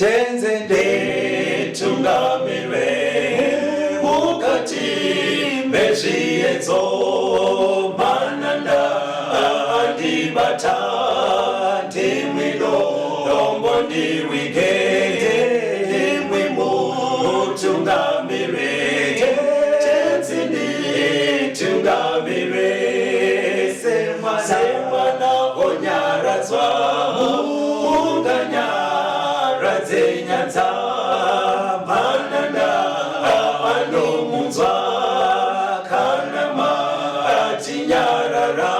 Tenzi nditungamire mukati mezviedzo, mananda andibata, ndimwi dombo ndiwige, ndimwi mutungamire. Tenzi nditungamire, semwana onyaradzwa munganyaradze nyanza, mananda anomunzwa kana matinyarara,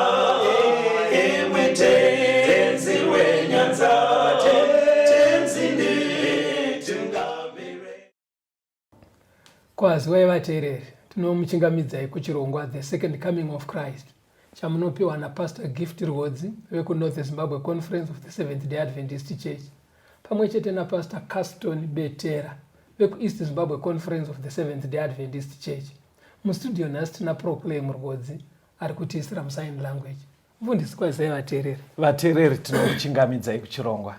imwi Tenzi wenyanza. Tenzi nditungamire. Kwaziwai vateereri, tinomuchingamidzai kuchirongwa The Second Coming of Christ chamunopiwa naPastor Gift Rwodzi vekuNorth Zimbabwe Conference of the Seventh Day Adventist Church pamwe chete naPastor Caston Betera vekuEast Zimbabwe Conference of the Seventh Day Adventist Church. Mustudio nhasi tina Proclaim Rwodzi ari kutiisira musign language. Mufundisi, kwazai vateereri. Vateereri, tinokuchingamidzai kuchirongwa.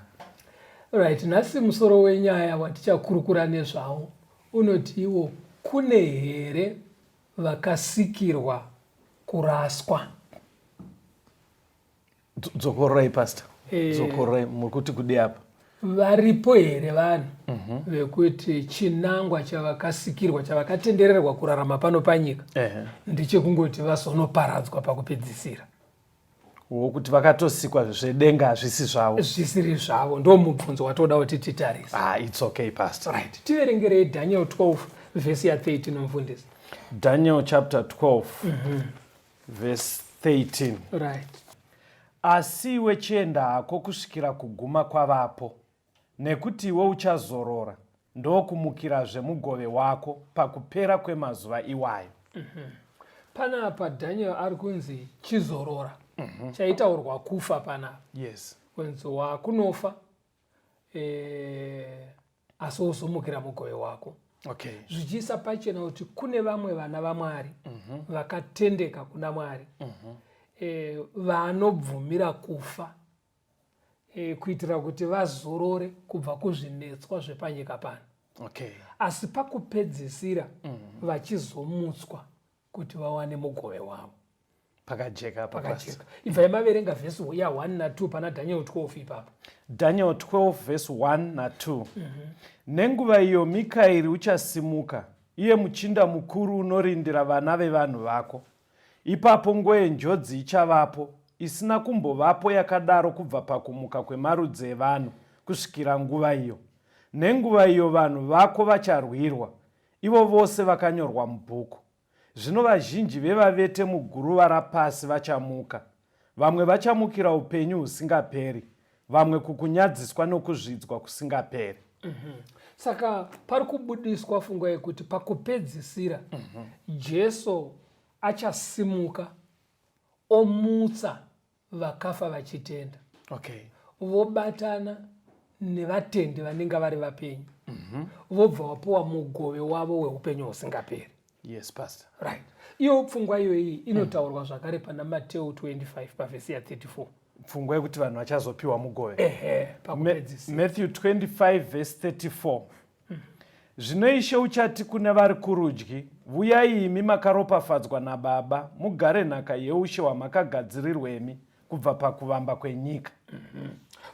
Right, nhasi musoro wenyaya watichakurukura nezvawo unoti iwo, kune here vakasikirwa kuraswa? Dzokororai, Pastor. Dzokororai, muri kuti kudi apa? Varipo here vanhu vekuti chinangwa chavakasikirwa, chavakatendererwa kurarama pano panyika, ndechekungoti vazonoparadzwa pakupedzisira? Wokuti vakatosikwa, zvedenga hazvisi zvavo. Zvisiri zvavo. Ndo mubvunzo watoda kuti titarise. Ah, it's okay, Pastor. Right, tiverengerei Daniel 12 vhesi ya13, mufundisi. Daniel chapter 12 verse 13. Right. Asi iwe chienda hako kusvikira kuguma kwavapo, nekuti iwe uchazorora ndokumukirazve mugove wako pakupera kwemazuva iwayo. Panapa Daniel ari kunzi chizorora. Chaitaurwa kufa panapa. Kunzi wakunofa, asi wozomukira mugove wako. Zvichiisa pachena kuti kune vamwe vana vaMwari vakatendeka kuna Mwari, vanobvumira kufa kuitira kuti vazorore kubva kuzvinetswa zvepanyika pano, asi pakupedzisira vachizomutswa kuti vawane mugove wavo. Pakajeka apa, Pastor. Pakajeka. Ibvai maverenga vhesi ya1 na2 pana Daniel 12 ipapo. Daniel 12 verse 1 na2. Nenguva iyo Mikaeri uchasimuka, iye muchinda mukuru unorindira vana vevanhu vako. Ipapo nguva yenjodzi ichavapo, isina kumbovapo yakadaro kubva pakumuka kwemarudzi evanhu kusvikira nguva iyo. Nenguva iyo vanhu vako vacharwirwa, ivo vose vakanyorwa mubhuku. Zvino vazhinji vevavete muguruva rapasi vachamuka, vamwe vachamukira upenyu husingaperi, vamwe kukunyadziswa nokuzvidzwa kusingaperi. Saka pari kubudiswa pfungwa yekuti pakupedzisira Jesu achasimuka omutsa vakafa vachitenda, vobatana nevatendi vanenge vari vapenyu, vobva vapuwa mugove wavo weupenyu husingaperi. Yes, Pastor. Right, iyo pfungwa iyoyi inotaurwa zvakare pana Mateo 25 pavhesi ya34. Pfungwa yekuti vanhu vachazopiwa mugove. Ehe, pakupedzisira. Matthew 25 verse 34. Zvino Ishe uchati kune vari kurudyi, "Vuyai imi makaropafadzwa naBaba, mugare nhaka yeushe hwamakagadzirirwemi kubva pakuvamba kwenyika."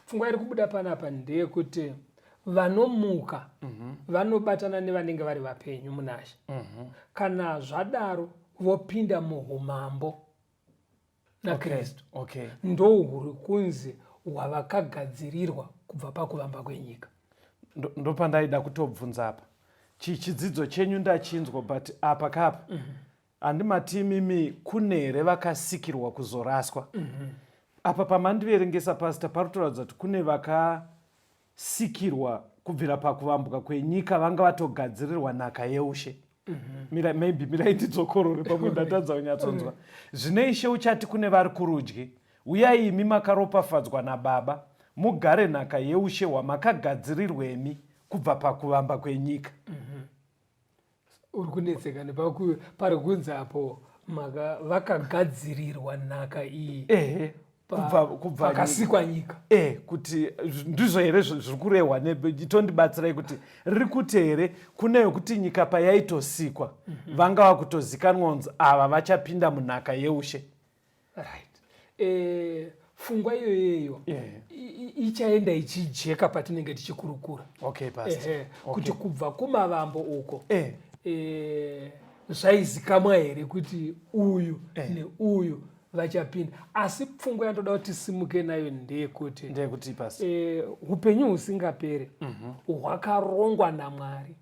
Pfungwa iri kubuda panapa ndeyekuti vanomuka vanobatana nevanenge vari vapenyu munaShe. Kana zvadaro vopinda muumambo naKristu. Ndohuri kunzi hwavakagadzirirwa kubva pakuvamba kwenyika. Ndopandaida kutobvunza apa. Chidzidzo chenyu ndachinzwa, but apa kapa handimati imimi kune here vakasikirwa kuzoraswa? Apa pamandiverengesa, Pastor, pari kutoratidza kuti kune vakasikirwa kubvira pakuvambwa kwenyika, vanga vatogadzirirwa nhaka yeushe. Mira, maybe mirai ndidzokorore, pamwe ndatadza kunyatsonzwa. Zvino Ishe uchati kune vari kurudyi, "Uyai imi makaropafadzwa naBaba, mugare nhaka yeushe hwamakagadzirirwemi kubva pakuvamba kwenyika." Uri kunetseka pari kunzi apo vakagadzirirwa nhaka iyi. Ehe. Kubva pakasikwa nyika. Kuti ndizvo here zviri kurehwa? Itondibatsirai kuti riri kuti here kune yekuti nyika payaitosikwa vanga vakutozikanwa kunzi ava vachapinda munhaka yeushe. Right, pfungwa iyoyeyo ichaenda ichijeka patinenge tichikurukura. Okay, pastor. Kuti kubva kumavambo uko zvaizikamwa here kuti uyu neuyu vachapinda? Asi pfungwa yandoda kuti tisimuke nayo ndeyekuti ndeyekuti, pastor? Upenyu husingaperi hwakarongwa naMwari,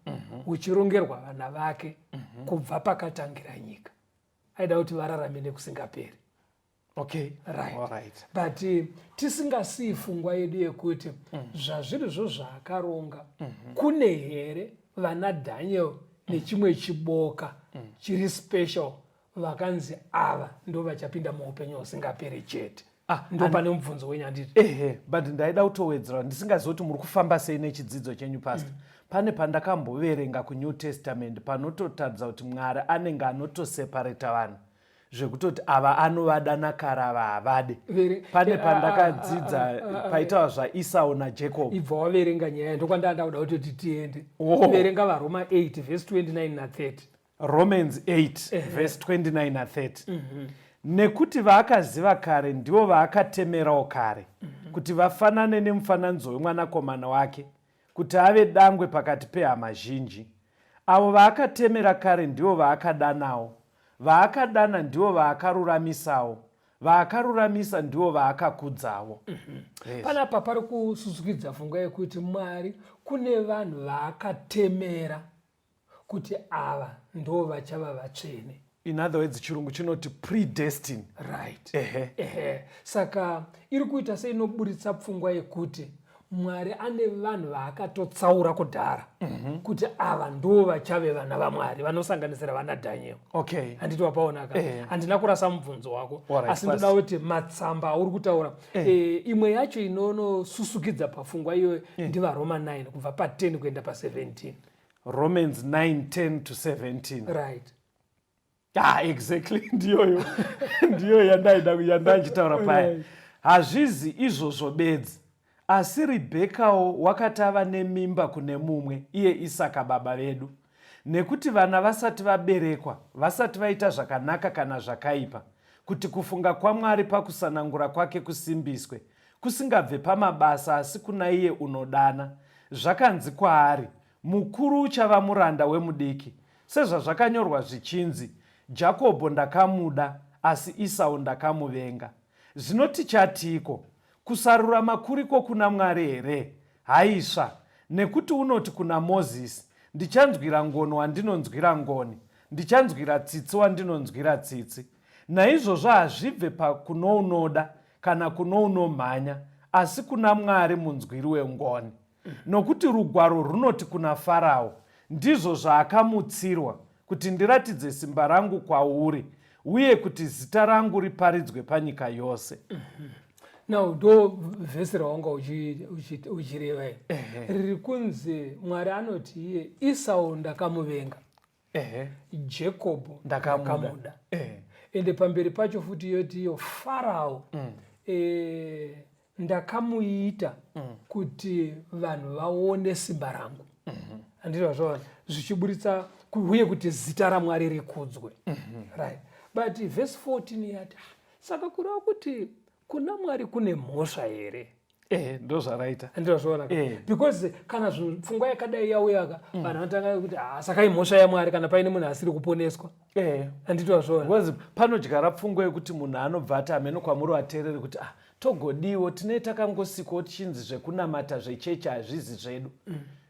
huchirongerwa vana vake kubva pakatangira nyika. Aida kuti vararame nekusingaperi. Right. All right. But tisingasiyi pfungwa yedu yekuti zvazvirizvo zvaakaronga, kune here vana Daniel nechimwe chiboka chiri special vakanzi ava ndo vachapinda muupenyu husingaperi chete? Ah, ndo pane mubvunzo wenyu, handiti? Ehe, but ndaida kutowedzera, ndisingazivi kuti muri kufamba sei nechidzidzo chenyu, pastor. Pane pandakamboverenga kuNew Testament panototaridza kuti Mwari anenge anotoseparata vanhu zvekutoti ava anovada nakare, ava havade. Pane pandakadzidza paitawa zvaEsau naJacob. Ibva waverenga nyaya, ndokwandanda kuda kutoti tiende. Oh. Verenga vaRoma 8 vhesi 29 na30. Romans 8 vhesi 29 na30: Nekuti vaakaziva kare, ndivo vaakatemerawo kare kuti vafanane nemufananidzo wemwanakomana wake, kuti ave dangwe pakati pehama zhinji. Avo vaakatemera kare, ndivo vaakadanawo; vaakadana, ndivo vaakaruramisawo; vaakaruramisa, ndivo vaakakudzawo. Yes. Panapa pari kususukidza pfungwa yekuti Mwari kune vanhu vaakatemera kuti ava ndo vachava vatsvene. In other words, chirungu chinoti predestine. Right. Ehe. Ehe, saka iri kuita seinoburitsa pfungwa yekuti Mwari ane vanhu vaakatotsaura kudhara kuti ava ndo vachave vana vaMwari, vanosanganisira vana Daniel. Handiti wapaonaka? Handina kurasa mubvunzo wako. Asi ndoda kuti matsamba auri kutaura, imwe yacho inonosusukidza pafungwa iyoyo ndivaRoma 9 kubva pa10 kuenda pa17. Romans 9 10 to 17. Right. Ah, exactly, ndiyoyo, ndiyo yandaida, yandanchitaura paya. Hazvizi izvozvo bedzi, asi Ribhekawo wakati ava nemimba kune mumwe, iye Isaka baba vedu, nekuti vana vasati vaberekwa, vasati vaita zvakanaka kana zvakaipa, kuti kufunga kwaMwari pakusanangura kwake kusimbiswe, kusingabve pamabasa asi kuna iye unodana, zvakanzi kwaari, "Mukuru uchava muranda wemudiki," sezvazvakanyorwa zvichinzi, "Jakobho ndakamuda, asi Isau ndakamuvenga." Zvino tichatiko? Kusarurama kuriko kuna Mwari here? Haisva! Nekuti unoti kuna Mozisi, "Ndichanzwira ngoni wandinonzwira ngoni, ndichanzwira tsitsi wandinonzwira tsitsi." Naizvozvo hazvibve pakunounoda kana kunounomhanya, asi kuna Mwari munzwiri wengoni. Nokuti rugwaro runoti kuna Farao, "Ndizvo zvaakamutsirwa kuti ndiratidze simba rangu kwauri uye kuti zita rangu riparidzwe panyika yose." Now ndo vhesi rawanga uchireva iri, riri kunzi Mwari anoti iye, "Isau ndakamuvenga, Jakobho Ndakamuda." ndakamuda." Ende pamberi pacho futi yoti iyo Farao, ndakamuita kuti vanhu vaone simba rangu, handiti vazvaona, zvichiburitsa uye kuti zita raMwari rikudzwe. Right, but verse 14 yati, "Ah, saka kureva kuti kuna Mwari kune mhosva here?" Ehe, ndo zvaraita. Handizvaona? Because kana zvinhu pfungwa yakadai yauyaka, vanhu vanotanga kuti, "Ah, saka imhosva yaMwari kana paine munhu asiri kuponeswa?" Handiti wazviona? Because panodyara pfungwa yekuti munhu anobva ati, hameno kwamuri vateereri, kuti, "Ah, togodiwo tinee takangosikwawo tichinzi zvekunamata zvechechi hazvizi zvedu."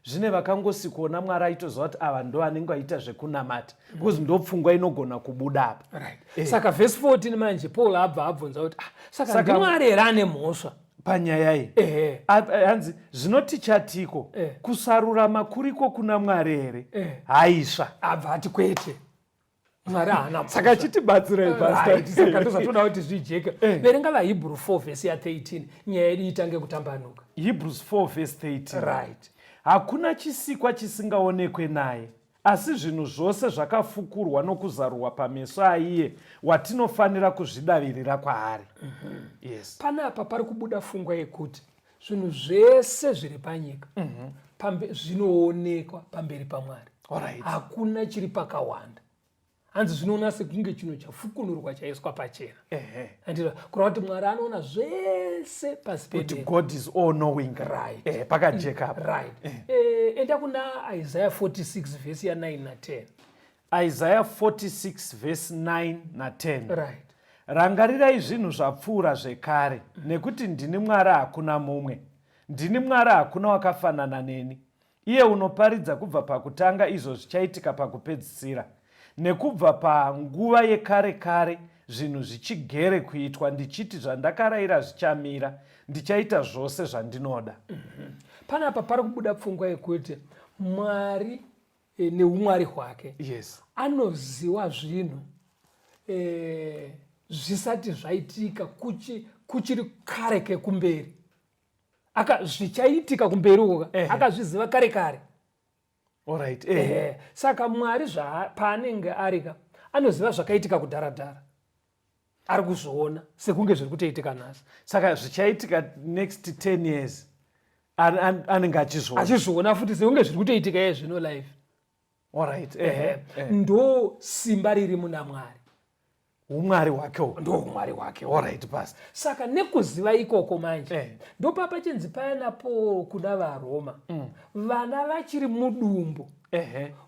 Zvine vakangosikwawo naMwari aitoziva kuti ava ndo vanenge vaita zvekunamata, because ndo pfungwa inogona kubuda apa. Right, saka vhesi 14 manje Paul abva abvunza kuti, "Ah, saka ndiMwari here ane mhosva panyaya iyi?" Ehe. Hanzi, zvino tichatiko? Kusarurama kuriko kuna Mwari here? Haisva! Abva ati kwete, Mwari haana mhosva. Saka chitibatsirai, pastor. Right, saka ndozvatoda kuti zvijeke. Verenga vaHebrew 4 vhesi ya13, nyaya yedu itange kutambanuka. Hebrews 4 verse 13. Right. Hakuna chisikwa chisingaonekwe naye, Asi zvinhu zvose zvakafukurwa nokuzarurwa pameso aiye watinofanira kuzvidavirira kwaari. Mm -hmm. Yes. Panapa pari kubuda fungwa yekuti zvinhu zvese zviri panyika mm -hmm. zvinoonekwa pamberi paMwari. Right. Hakuna chiri pakawanda. Hanzi zvinoona sekunge chinhu chafukunurwa chaiswa pachena. Andira kureva kuti Mwari anoona zvese pasi pedenga. Kuti God is all knowing. Right. Pakajeka apa. Right. Enda kuna Isaiah 46 verse ya 9 na 10. Isaiah 46 verse 9 na 10. Right. Rangarirai zvinhu zvapfuura zvekare, nekuti ndini Mwari hakuna mumwe. Ndini Mwari hakuna wakafanana neni. Iye unoparidza kubva pakutanga izvo zvichaitika pakupedzisira, nekubva panguva yekare kare zvinhu zvichigere kuitwa, ndichiti zvandakaraira zvichamira, ndichaita zvose zvandinoda. Mm -hmm. Panapa pari kubuda pfungwa yekuti Mwari e, neumwari hwake yes. Anoziwa zvinhu e, zvisati zvaitika kuchiri kare kekumberi aka zvichaitika kumberi uko akazviziva kare kare. Alright, ehe. Saka Mwari paanenge arika anoziva zvakaitika kudharadhara, ari kuzviona sekunge zviri kutoitika nhasi. Saka zvichaitika next 10 years anenge achizviona achizviona futi sekunge zviri kutoitika iye zvino life. Alright, ehe. Ndo simba riri muna Mwari. Umwari hwake uhu. Ndo umwari hwake. Alright, pastor. Saka nekuziva ikoko manje ndopapachinzi paya napo kuna vaRoma vana vachiri mudumbu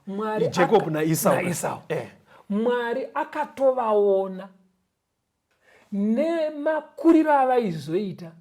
Mwari Jacob naEsau. naEsau. Mwari akatovaona nemakuriro avaizoita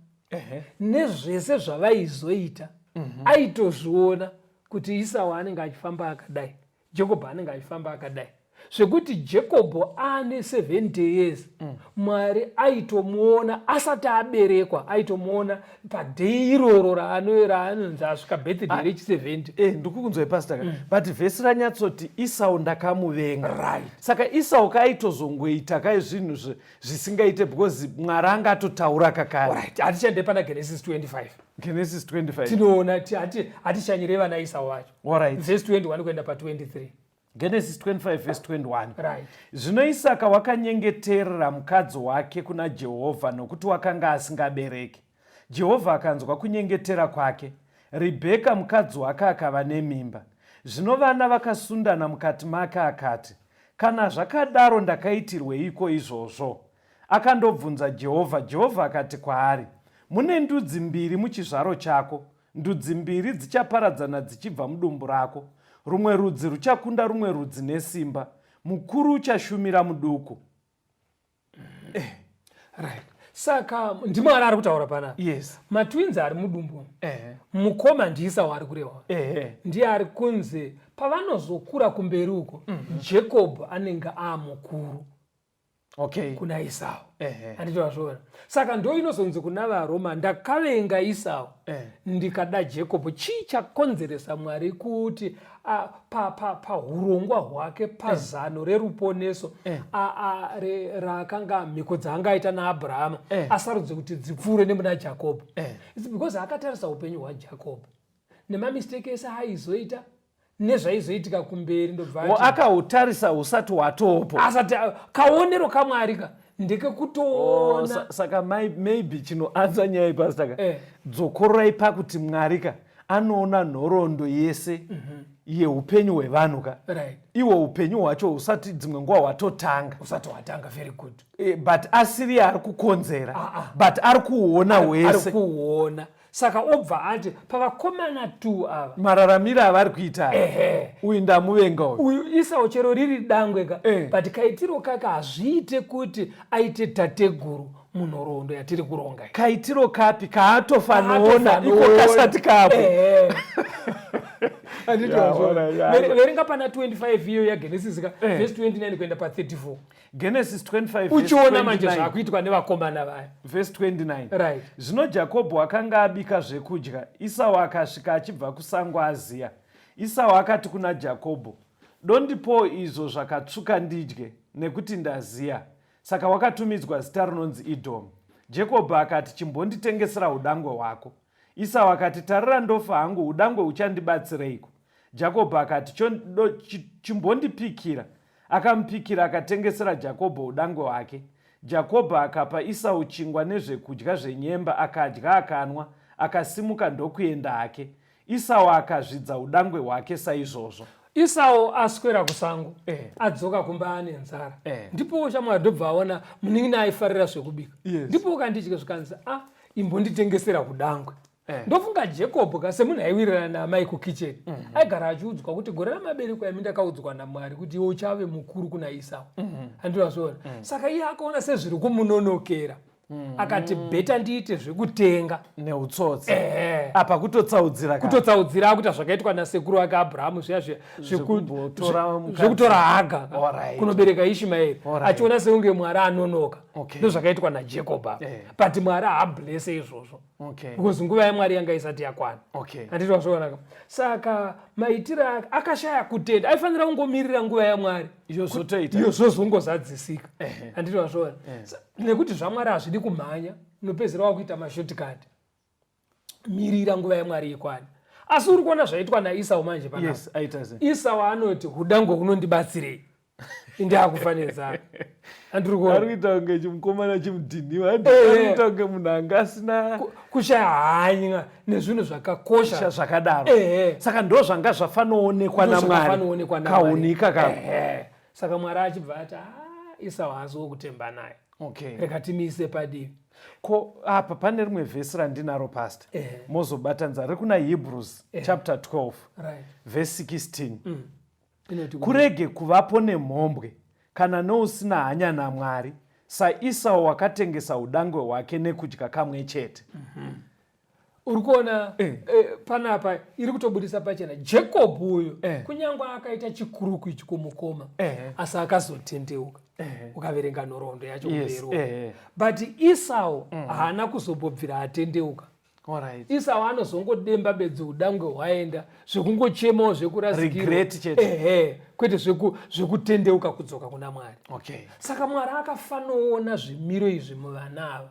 nezvese zvavaizoita. Mm -hmm. Aitozviona kuti Esau anenge achifamba akadai, Jacob anenge achifamba akadai, zvekuti Jacob ane 70 years Mwari aitomuona asati aberekwa, aitomuona padhei iroro raanonzi asvika birthday rechi 70. Ndikukunzwai pastor mm. But vhesi ranyatsoti Esau ndakamuvenga. Right. Saka Esau kaitozongoita kai zvinhu zvisingaite because Mwari anga atotaura kakare. Right. Hatichaende pana Genesis 25. Genesis 25. Tinoona hatishanyire vana Esau vacho. Alright. Verse 21 kuenda pa 23. Genesis 25 verse 21. Right. Zvino Isaka wakanyengeterera mukadzi wake kuna Jehovha nokuti wakanga asingabereki. Jehovha akanzwa kunyengetera kwake. Ribheka mukadzi wake akava nemimba. Zvino vana vakasundana mukati make akati, Kana zvakadaro ndakaitirweiko izvozvo? Akandobvunza Jehovha, Jehovha akati kwaari, Mune ndudzi mbiri muchizvaro chako, ndudzi mbiri dzichaparadzana dzichibva mudumbu rako. Rumwe rudzi ruchakunda rumwe rudzi nesimba, mukuru uchashumira muduku. Right. Saka ndiMwari ari kutaura panapa. Yes. Matwins ari mudumbu. Mukoma ndiEsau ari kurehwa. Ndiye ari kunzi pavanozokura kumberi uko mm -hmm. Jacob anenge amukuru. Okay. Kuna Esau. Handiti wazviona. Saka ndo inozonzi kuna vaRoma ndakavenga Esau ndikada Jacob. Chii chakonzeresa Mwari kuti pahurongwa hwake pazano reruponeso raakanga mhiko dzaanga aita naAbrahama asarudze kuti dzipfuure nemuna Jacob? It's because akatarisa upenyu hwaJacob nemamistake ese aizoita nezvaizoitika kumberi, ndobva akautarisa usati watopo asati kaonero kaMwari ka ndekekutoona. Oh, saka maybe chinoanza nyaya pastor ka dzokororai pakuti Mwari ka anoona nhoroondo yese mm -hmm. yeupenyu hwevanhu ka. Right. Iwo upenyu hwacho usati dzimwe nguva hwatotanga usati hwatanga. Very good. But asiri ari kukonzera but ari kuuona hwese, ari kuuona. Saka obva ati pavakomana tu ava mararamiro avari kuita uyu ndamuvenga uyu. Uyu Esau chero riri dangwe ka but kaitiro kake hazviite kuti aite tateguru munhoroondo yatiri kuronga. Kaitiro kapi kaatofanoona iko kasati kapo? Verenga pana 25 iyo yaGenesis ka verse 29 kuenda pa 34. Genesis 25 uchiona manje zvakuitwa nevakomana vaya. Verse 29. Right. Zvino Jakobho akanga abika zvekudya, Esau akasvika achibva kusango aziya. Esau akati kuna Jakobho, Dondipowo izvo zvakatsvuka ndidye, nekuti ndaziya. Saka wakatumidzwa zita rinonzi Edhomu. Jakobho akati, Chimbonditengesera udangwe hwako. Esau akati, Tarira ndofa hangu, udangwe huchandibatsireiko? Jakobho akati, Chimbondipikira. Akamupikira akatengesera Jakobho udangwe hwake. Jakobho akapa Isau chingwa nezvekudya zvenyemba, akadya akanwa, akasimuka ndokuenda hake. Isau akazvidza udangwe hwake saizvozvo. Isau aswera kusango eh. Adzoka kumba ane nzara eh. Ndipo shamwari ndobva aona munin'ina aifarira zvekubika yes. Ndipo ukandidya zvikanzi a ah, imbonditengesera kudangwe eh. Ndofunga Jacob ka semunhu aiwirirana naamai kukitchen mm -hmm. Aigara achiudzwa kuti gore ramabereko ami ndakaudzwa namwari kuti iwe uchave mukuru kuna Isau mm -hmm. Handivazviona mm -hmm. Saka iye akaona sezviri kumunonokera mm. Akati bheta ndiite zvekutenga neutsotsi eh. Apa kutotsaudzira kutotsaudzira akuita zvakaitwa nasekuru wake Abrahamu zviya zviya zvekutora Haga kunobereka Ishmaeri achiona sekunge Mwari anonoka okay. Ndozvakaitwa naJacob apa eh. But Mwari haablese izvozvo okay. Because nguva yaMwari yanga isati yakwana okay. Handiti wazvionaka saka maitiro ake akashaya kutenda aifanira kungomirira nguva yaMwari iyo zvozongozadzisika handiti wazviona nekuti zvaMwari hazvidi kumhanya unopedzera wakuita mashotikati mirira nguva yaMwari ikwana asi uri kuona zvaitwa naIsau manje panapa yes, Isau anoti hudango hunondibatsirei indakufa nenzara andiri kunge chimukomana chimudhiniwa arikuita kunge munhu anga asina kushaya hanya nezvinhu zvakakosha zvakadaro saka ndo zvanga zvafanoonekwa namwari kaunika kako saka Mwari achibva ati ah, Isau haasi wokutemba naye okay. Rega timuise padivi. Ko apa pane rimwe vhesi randinaro pastor eh. Mozobatanidza riri kuna Hebrews eh. chapter 12 right. Verse 16 mm. Kurege kuvapo nemhombwe kana nousina hanya naMwari saIsau wakatengesa udangwe hwake nekudya kamwe chete mm -hmm. Uri kuona eh. Eh, panapa iri kutobudisa pachena Jacob uyu eh. Kunyange akaita chikuruku ichi kumukoma eh. Asi akazotendeuka eh. Ukaverenga nhoroondo yacho yes. Kumberi eh. But Isau mm. haana kuzombobvira atendeuka Right. Isau anozongodemba bedzi udangwe hwaenda zvekungochemawo zvekurasikirwa kwete zvekutendeuka kudzoka kuna Mwari okay. Saka Mwari akafanoona zvimiro izvi muvana ava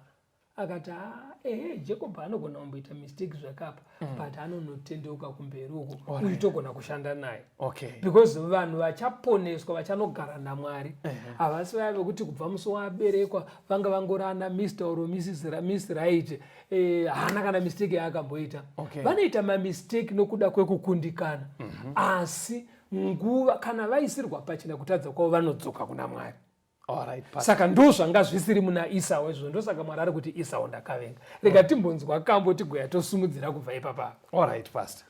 akati ah, ehe Jacob anogona kumboita mistake zvakapa mm. But anonotendeuka kumberi uko uyu togona kushanda naye okay. Because vanhu vachaponeswa vachanogara naMwari havasi vaya vekuti kubva musi waberekwa vanga vangori ana Mr or Mrs Miss Right eh, haana kana mistake yaakamboita okay. Vanoita mamistake nokuda kwekukundikana mm -hmm. Asi nguva kana vaisirwa pachena kutadza kwavo vanodzoka kuna Mwari. Right, saka ndo zvanga zvisiri muna Isau izvo ndosaka Mwari ari kuti Isau ndakavenga rega timbonzwa kambo tigoya tosumudzira kubva ipapa. All right, pastor.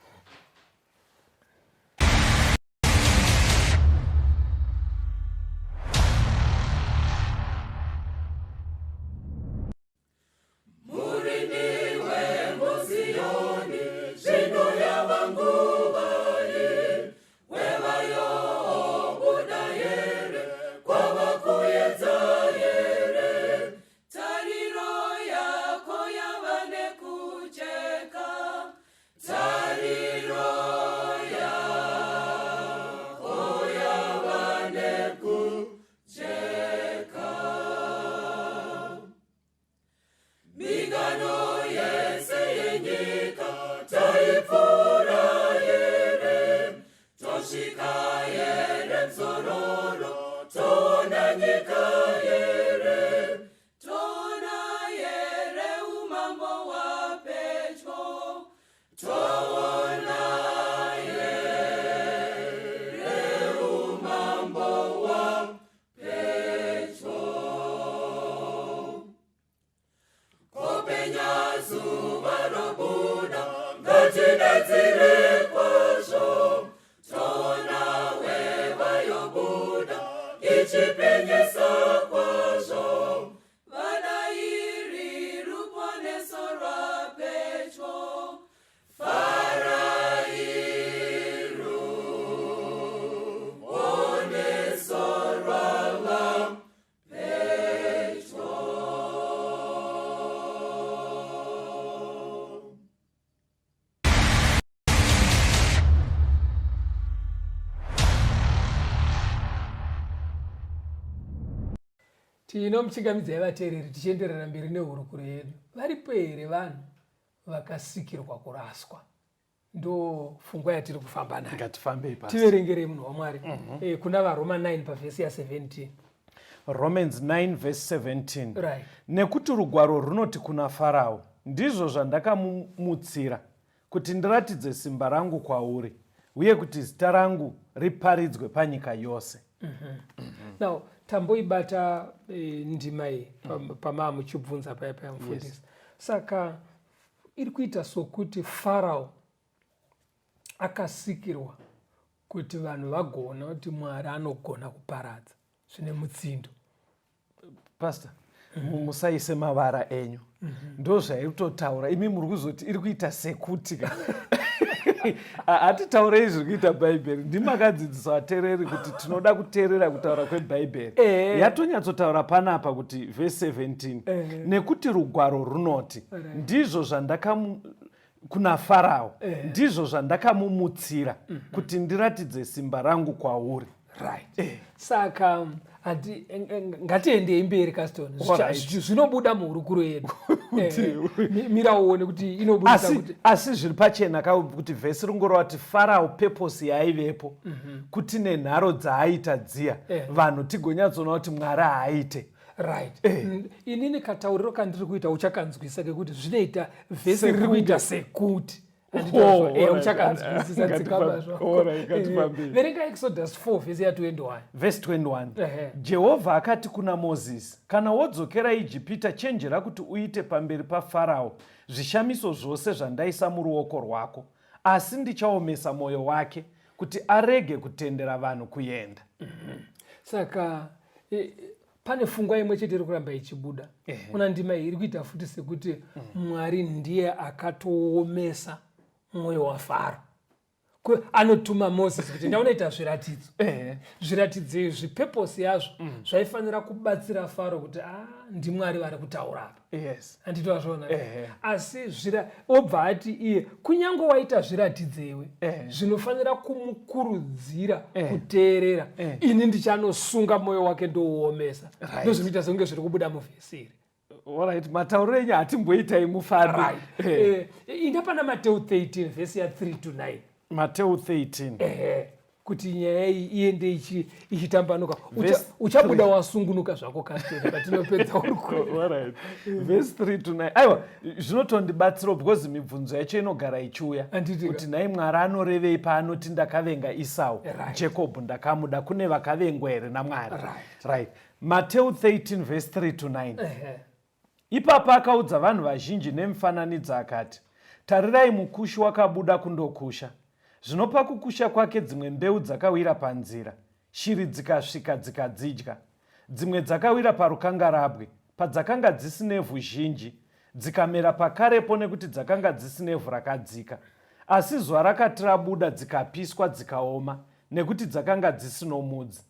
Tinomuchingamidzai vateereri tichienderera mberi nehurukuro yedu. Varipo here vanhu vakasikirwa kuraswa? Ndo pfungwa yatiri kufamba nayo. Ngatifambei pasi. Tiverengerei, munhu waMwari. Kuna vaRoma 9 pavhesi ya17. Romans 9 verse 17. Nekuti rugwaro runoti kuna Farao, "Ndizvo zvandakamumutsira kuti ndiratidze simba rangu kwauri, uye kuti zita rangu riparidzwe panyika yose." Now tamboibata ndima iyi pamaa muchibvunza paya paya, mufundisi. Saka iri kuita sokuti Farao akasikirwa kuti vanhu vagoona kuti Mwari anogona kuparadza zvine mutsindo. Pastor, musaise mavara enyu. Ndo zvairi kutotaura. Imi muri kuzoti iri kuita sekuti ka. Hatitaurei zviri kuita Bhaibheri. Ndimakadzidzisa vateereri kuti tinoda kuteerera kutaura kweBhaibheri. Yatonyatsotaura panapa kuti vhesi 17, nekuti rugwaro runoti, ndizvo zvandakamu kuna Farao, ndizvo zvandakamumutsira kuti ndiratidze simba rangu kwauri. Right, saka ngatiendei mberi, Caston. Zvinobuda muhurukuro yedu. Mira uone kuti inobudisa Asi, kuti asi zviri pachena ka kuti vhesi ringoreva kuti Farao, purpose yaaivepo kuti nenharo dzaaita dziya, vanhu tigonyatsoona kuti Mwari haaite. Right. Inini katauriro kandiri kuita uchakanzwisa kekuti zvinoita vhesi riri kuita sekuti. Oh, Uchakanzwisisa. Dzikama zvako. Alright, ngatifambei. Verenga Exodus 4 vhesi ya21. Vhesi 21. Jehovha akati kuna Mozisi, "Kana wodzokera Ijipita, chenjera kuti uite pamberi paFarao zvishamiso zvose zvandaisa muruoko rwako, asi ndichaomesa mwoyo wake kuti arege kutendera vanhu kuenda." Saka pane pfungwa imwe chete iri kuramba ichibuda kuna ndima iyi. Iri kuita futi sekuti Mwari ndiye akatoomesa mwoyo waFaro. Anotuma Moses kuti ndaunoita zviratidzo. Zviratidzo izvi, purpose yazvo zvaifanira kubatsira Faro kuti a ndiMwari vari kutaura apa. Handiti wazviona? Asi zvira obva ati iye, kunyange waita zviratidzo iwe, zvinofanira kumukurudzira kuteerera, ini ndichanosunga mwoyo wake ndouomesa. Ndozvinoita sekunge zviri kubuda muvhesi iri. Alright, matauriro enyu hatimboitai mufambi. Right. Inda pana Mateu 13 vhesi ya3 to 9. Mateu 13. Ehe, kuti nyaya iyi iende ichitambanuka. Verse Uchabuda wasungunuka zvako, Kasteni, patinopedza hurukuro. Alright. Verse 3 to 9. Aiwa, zvinotondibatsirawo because mibvunzo yacho inogara ichiuya Handiti ka? kuti nhai, Mwari anorevei paanoti, "Ndakavenga Isau, Jacob ndakamuda"? Kune vakavengwa here naMwari? Right, Mateu 13 verse 3 to 9. Ipapo akaudza vanhu vazhinji nemifananidzo akati, "Tarirai, mukushi wakabuda kundokusha. Zvino pakukusha kwake dzimwe mbeu dzakawira panzira, shiri dzikasvika dzikadzidya. Dzimwe dzakawira parukangarabwe, padzakanga dzisinevhu zhinji, dzikamera pakarepo nekuti dzakanga dzisinevhu rakadzika. Asi zuva rakati rabuda, dzikapiswa, dzikaoma, nekuti dzakanga dzisino mudzi.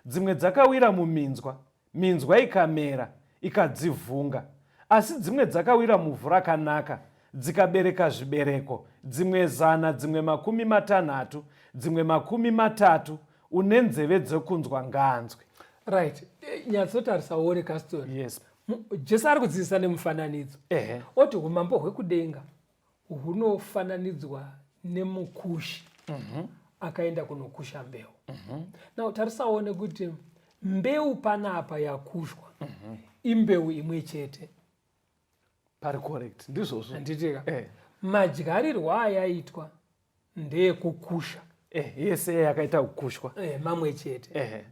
Dzimwe dzakawira muminzwa, minzwa ikamera, ikadzivhunga. Asi dzimwe dzakawira muvhu rakanaka, dzikabereka zvibereko, dzimwe 100, dzimwe 60, dzimwe 30. Une nzeve dzekunzwa ngaanzwe." Right. Nyatsotarisa uone, Caston. Yes. Jesu ari kudzidzisa nemufananidzo. Oti umambo hwekudenga hunofananidzwa nemukushi akaenda kunokusha mbeu. Now tarisawo nekuti mbeu panapa yakushwa imbeu imwe chete. Pari correct, ndizvozvo. Handitika? Madyarirwo ayaitwa ndeyekukusha. Yese yakaita kukushwa. Mamwe chete.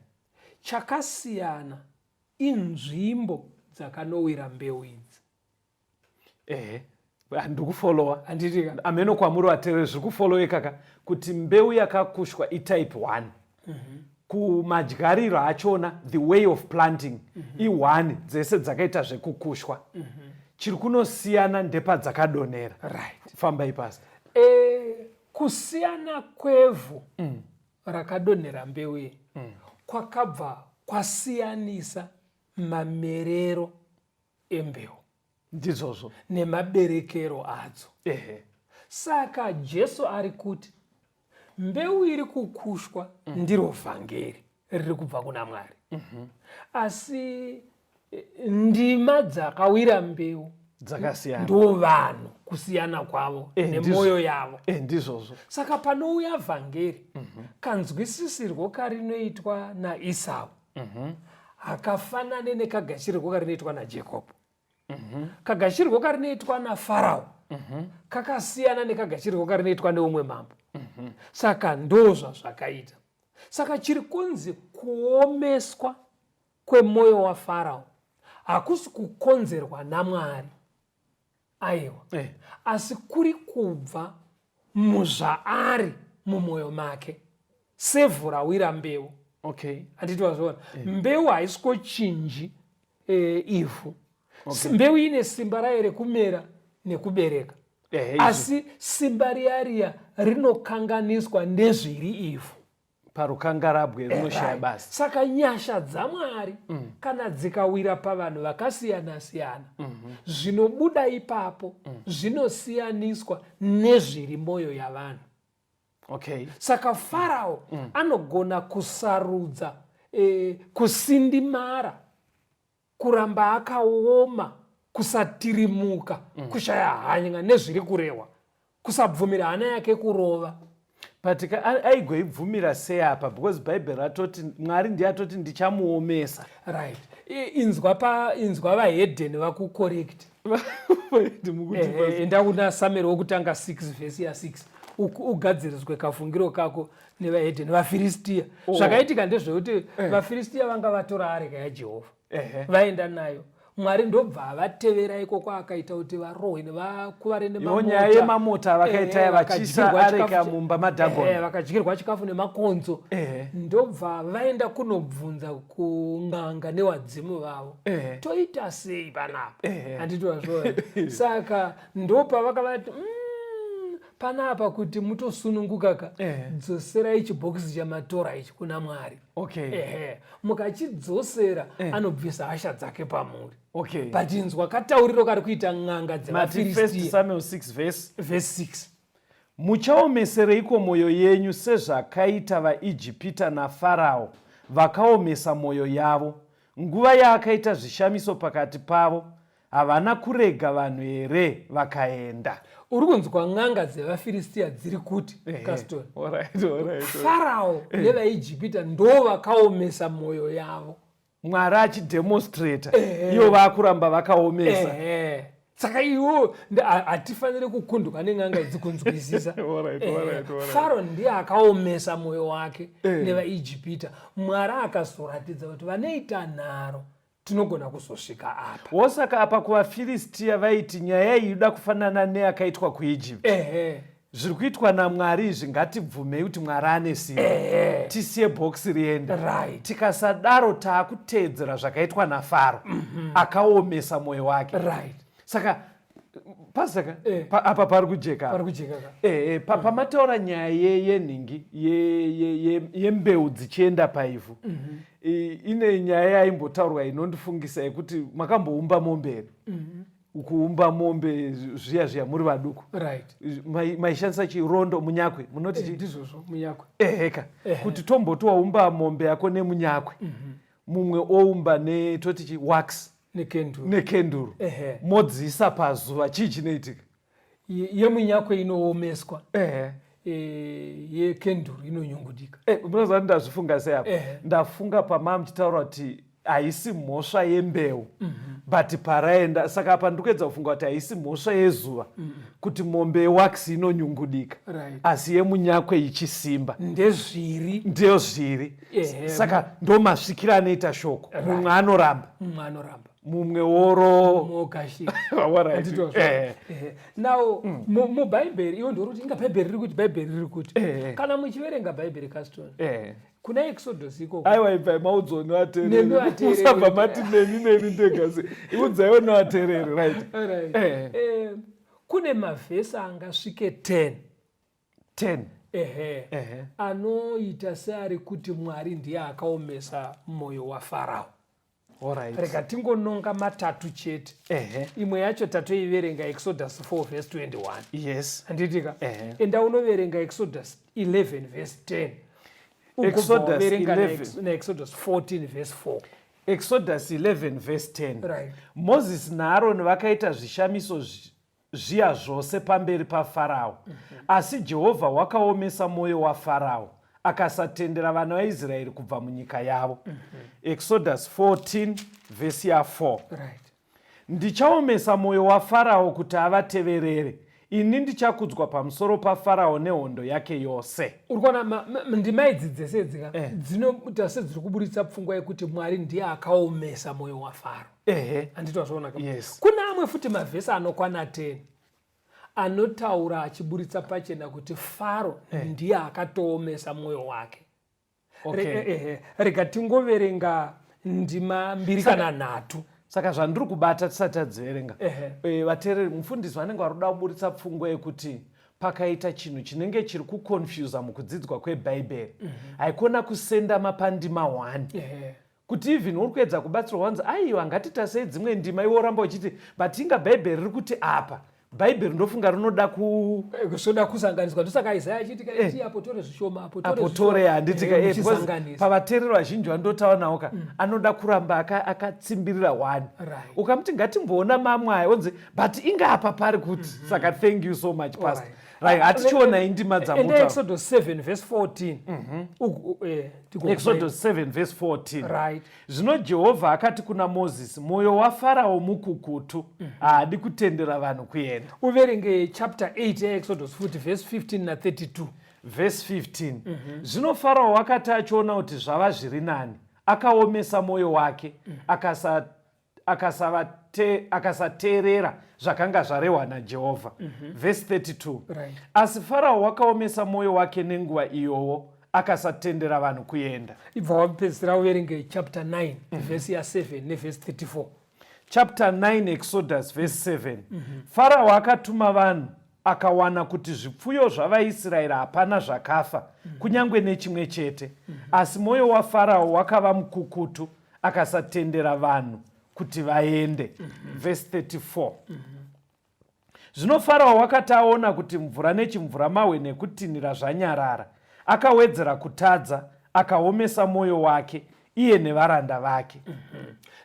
Chakasiyana inzvimbo dzakanowira mbeu idzi. Ehe, ndikufollowa. Handitika? Ameno kwamuri vateereri zviri kufolloweka ka kuti mbeu yakakushwa itype 1. Kumadyariro achona, the way of planting i1, dzese dzakaita zvekukushwa. Chiri kunosiyana ndepadzakadonera. Fambai, Pastor. Kusiyana kwevhu rakadonhera mbeu iyi kwakabva kwasiyanisa mamerero embeu nemaberekero adzo. Saka Jesu ari kuti mbeu iri kukushwa ndiro vhangeri riri kubva kuna Mwari, asi ndima dzakawira mbeu. Dzakasiyana. Ndo vanhu kusiyana kwavo nemwoyo yavo. Ndizvozvo. Saka panouya vhangeri, kanzwisisirwo karinoitwa naIsau hakafanane nekagashirirwo karinoitwa naJakobho. Kagashirirwo karinoitwa naFarao kakasiyana nekagashirirwo karinoitwa neumwe mambo. Saka ndo zvazvakaita. Saka chiri kunzi kuomeswa kwemwoyo waFarao hakusi kukonzerwa naMwari, aiwa, asi kuri kubva muzvaari mumwoyo make, sevhu rawira mbeu. Handiti wazviona? Mbeu haisi kochinji ivhu. Mbeu ine simba rayo rekumera nekubereka, asi simba riya riya rinokanganiswa nezviri ivhu. Parukangarabwe rinoshaya basa. Saka nyasha dzaMwari kana dzikawira pavanhu vakasiyana-siyana, zvinobuda ipapo zvinosiyaniswa nezviri mwoyo yavanhu. Saka Farao anogona kusarudza kusindimara, kuramba akaoma, kusatirimuka, kushaya hanya nezviri kurehwa, kusabvumira hana yake kurova. But aigoibvumira sei apa? Because Bhaibheri ratoti Mwari ndiye atoti ndichamuomesa. Right. Inzwa pa inzwa vahedheni vakucorrect. Enda kuna Samuel wokutanga 6 vhesi ya 6, ugadziriswe kafungiro kako nevahedheni vaFiristiya. Zvakaitika ndezvekuti vaFiristiya vanga vatora areka yaJehovha, vaenda nayo. Mwari ndobva avatevera ikoko, akaita kuti varohwe nevakuvare. Nyaya yemamota vakaita vachiisa areka mumba maDhagoni. Vakadyirwa chikafu nemakonzo, ndobva vaenda kunobvunza kun'anga newadzimu vavo, toita sei panapa? Handiti wazviona? Saka ndopavakavati, panapa kuti mutosununguka ka, dzoserai chibhokisi chamatora ichi kuna Mwari. Ehe, mukachidzosera, anobvisa hasha dzake pamuri. But inzwa katauriro kari kuita n'anga Mati First dzevaFiristiya. Samuel 6 verse Verse 6. Muchaomesereiko mwoyo yenyu sezvakaita vaIjipita naFarao vakaomesa mwoyo yavo? Nguva yaakaita zvishamiso pakati pavo, havana kurega vanhu here vakaenda? Uri kunzwa n'anga dzevaFiristiya dziri kuti, Caston, Farao nevaIjipita ndo vakaomesa mwoyo yavo. Mwari achidemonstrata, ivo vakuramba vakaomesa. Ehe. Saka iwo hatifaniri kukundwa nen'anga idzi kunzwisisa. Faro ndiye akaomesa mwoyo wake nevaIjipita. Mwari akazoratidza kuti vanoita nharo, tinogona kuzosvika apa. Wosaka apa kuvaFiristiya vaiti nyaya iyi ida kufanana neyakaitwa kuEgypt. Zviri kuitwa naMwari izvi, ngatibvumei kuti Mwari ane simba, tisiye bhokisi riende. Tikasadaro taakuteedzera zvakaitwa naFaro akaomesa mwoyo wake. Saka pasaka apa pari kujeka. Pari kujeka ka. Pamataura nyaya yenhingi yembeu dzichienda paivhu, ine nyaya yaimbotaurwa inondifungisa yekuti makamboumba mombe here? Kuumba mombe zviya zviya muri vaduku, maishandisa chirondo, munyakwe munoti chi? Ndizvozvo, munyakwe. Eheka, kuti tomboti waumba mombe yako nemunyakwe, mumwe oumba netoti chi wax. Nekenduru. Nekenduru. Modziisa pazuva, chii chinoitika? Yemunyakwe inoomeswa. Yekenduru inonyungudika. Munoziva kuti ndazvifunga sei apa? Ndafunga pamaa muchitaura kuti haisi mhosva yembeu, but paraenda. Saka apa ndikuedza kufunga kuti haisi mhosva yezuva kuti mombe yewax inonyungudika, asi yemunyakwe ichisimba. Ndezviri. Ndezviri. Saka ndo masvikiro anoita shoko, mumwe anoramba, Mumwe anoramba, mumwe woro mogashira. Alright. Now muBhaibheri iwo ndori kuti inga Bhaibheri riri kuti, Bhaibheri riri kuti, kana muchiverenga Bhaibheri, Caston, kuna Exodus ikoko. Aiwa, ibvai maudzwa Nemi nevateereri. Vateereri. Usabva mati neni ndega se iudzaiwo nevateereri, right? Alright. Kune mavhesi angasvike 10. 10? Ehe. Anoita seari kuti Mwari ndiye akaomesa mwoyo waFarao. Rega tingononga matatu chete. Imwe yacho tatoiverenga, Exodus 4 verse 21. Handitika? Enda unoverenga Exodus 11 verse 10. Exodus Ugobva waverenga 11. naExodus 14 verse 4. Exodus 11 verse 10. Right. Mozisi naAroni vakaita zvishamiso zviya zvose pamberi paFarao. Asi Jehovha wakaomesa mwoyo waFarao, akasatendera vana vaIsraeri kubva munyika yavo. Exodus 14 vhesi ya4. Ndichaomesa mwoyo waFarao kuti avateverere, ini ndichakudzwa pamusoro paFarao nehondo yake yose. Uri kuona ndima idzi dzese dzika dzinoita sedziri kuburitsa pfungwa yekuti Mwari ndiye akaomesa mwoyo waFaro. Handiti wazviona ka? Yes. Kuna amwe futi mavhesi anokwana 10 anotaura achiburitsa pachena kuti Faro ndiye akatoomesa mwoyo wake. Rega tingoverenga ndima mbiri kana nhatu. Saka zvandiri kubata tisati tadziverenga, vateereri, mufundisi vanenge vari kuda kuburitsa pfungwa yekuti pakaita chinhu chinenge chiri kuconfusa mukudzidzwa kwebhaibheri, haikona kusendama pandima 1, kuti even uri kuedza kubatsirwa, wanzi, "Aiwa, ngatitasei dzimwe ndima," iwe woramba uchiti, "But inga Bhaibheri riri kuti apa." Bhaibheri ndofunga rinoda ku Kusoda kusanganiswa. Ndosaka Isaya achiti kaiti apo tore zvishoma, apo tore apo tore zvishoma. Handiti ka? Because Muchisanganisa. pavateereri vazhinji vandotaura nawo ka, anoda kuramba akatsimbirira one. Ukamuti, "Ngatimboona mamwe aya," onzi, "But inga apa pari kuti." Saka thank you so much, Pastor. Right, hatichionai ndima Enda dzamuta. Exodus 7 verse 14. Exodus 7 verse 14. Right. Zvino Jehovha akati kuna Mozisi, "Mwoyo waFarao mukukutu, haadi kutendera vanhu kuenda." Uverenge chapter 8 yaExodus futi, verse 15 na32. Verse 15. Zvino Farao wakati achiona kuti zvava zviri nani, akaomesa mwoyo wake, akasateerera zvakanga zvarehwa naJehovha. Vhesi 32. Asi Farao wakaomesa mwoyo wake nenguva iyowo, akasatendera vanhu kuenda. Ibva wapedzisira uverenge chapter 9 vhesi ya7 nevhesi 34. Chapter 9 Exodus, verse 7. Farao akatuma vanhu, akawana kuti zvipfuyo zvavaIsraeri hapana zvakafa, kunyange nechimwe chete. Asi mwoyo waFarao wakava mukukutu, akasatendera vanhu kuti vaende. Vhesi 34. Zvino Farao wakati aona kuti mvura nechimvuramahwe nekutinhira zvanyarara, akawedzera kutadza, akaomesa mwoyo wake, iye nevaranda vake.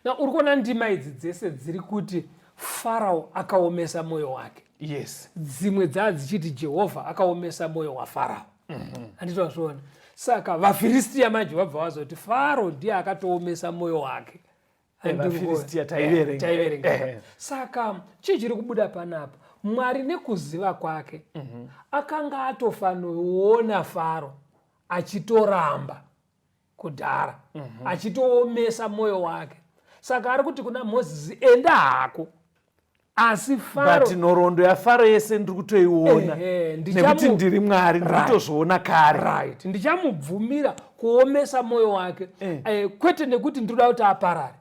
Na uri kuona ndima idzi dzese dziri kuti Farao akaomesa mwoyo wake. Dzimwe dzaa dzichiti Jehovha akaomesa mwoyo waFarao. Handiti wazviona? Saka vaFiristiya manje vabva vazoti Faro ndiye akatoomesa mwoyo wake. VaFiristia taiverenga. Taiverenga. Saka chii chiri kubuda panapa? Mwari nekuziva kwake akanga atofanoona Faro achitoramba kudhara, achitoomesa mwoyo wake. Saka ari kuti kuna Mozisi, "Enda hako, asi Faro But nhoroondo yaFaro yese ndiri kutoiona nekuti ndiri Mwari, ndiri kutozviona kare. Right, ndichamubvumira kuomesa mwoyo wake, kwete nekuti ndinoda kuti aparare,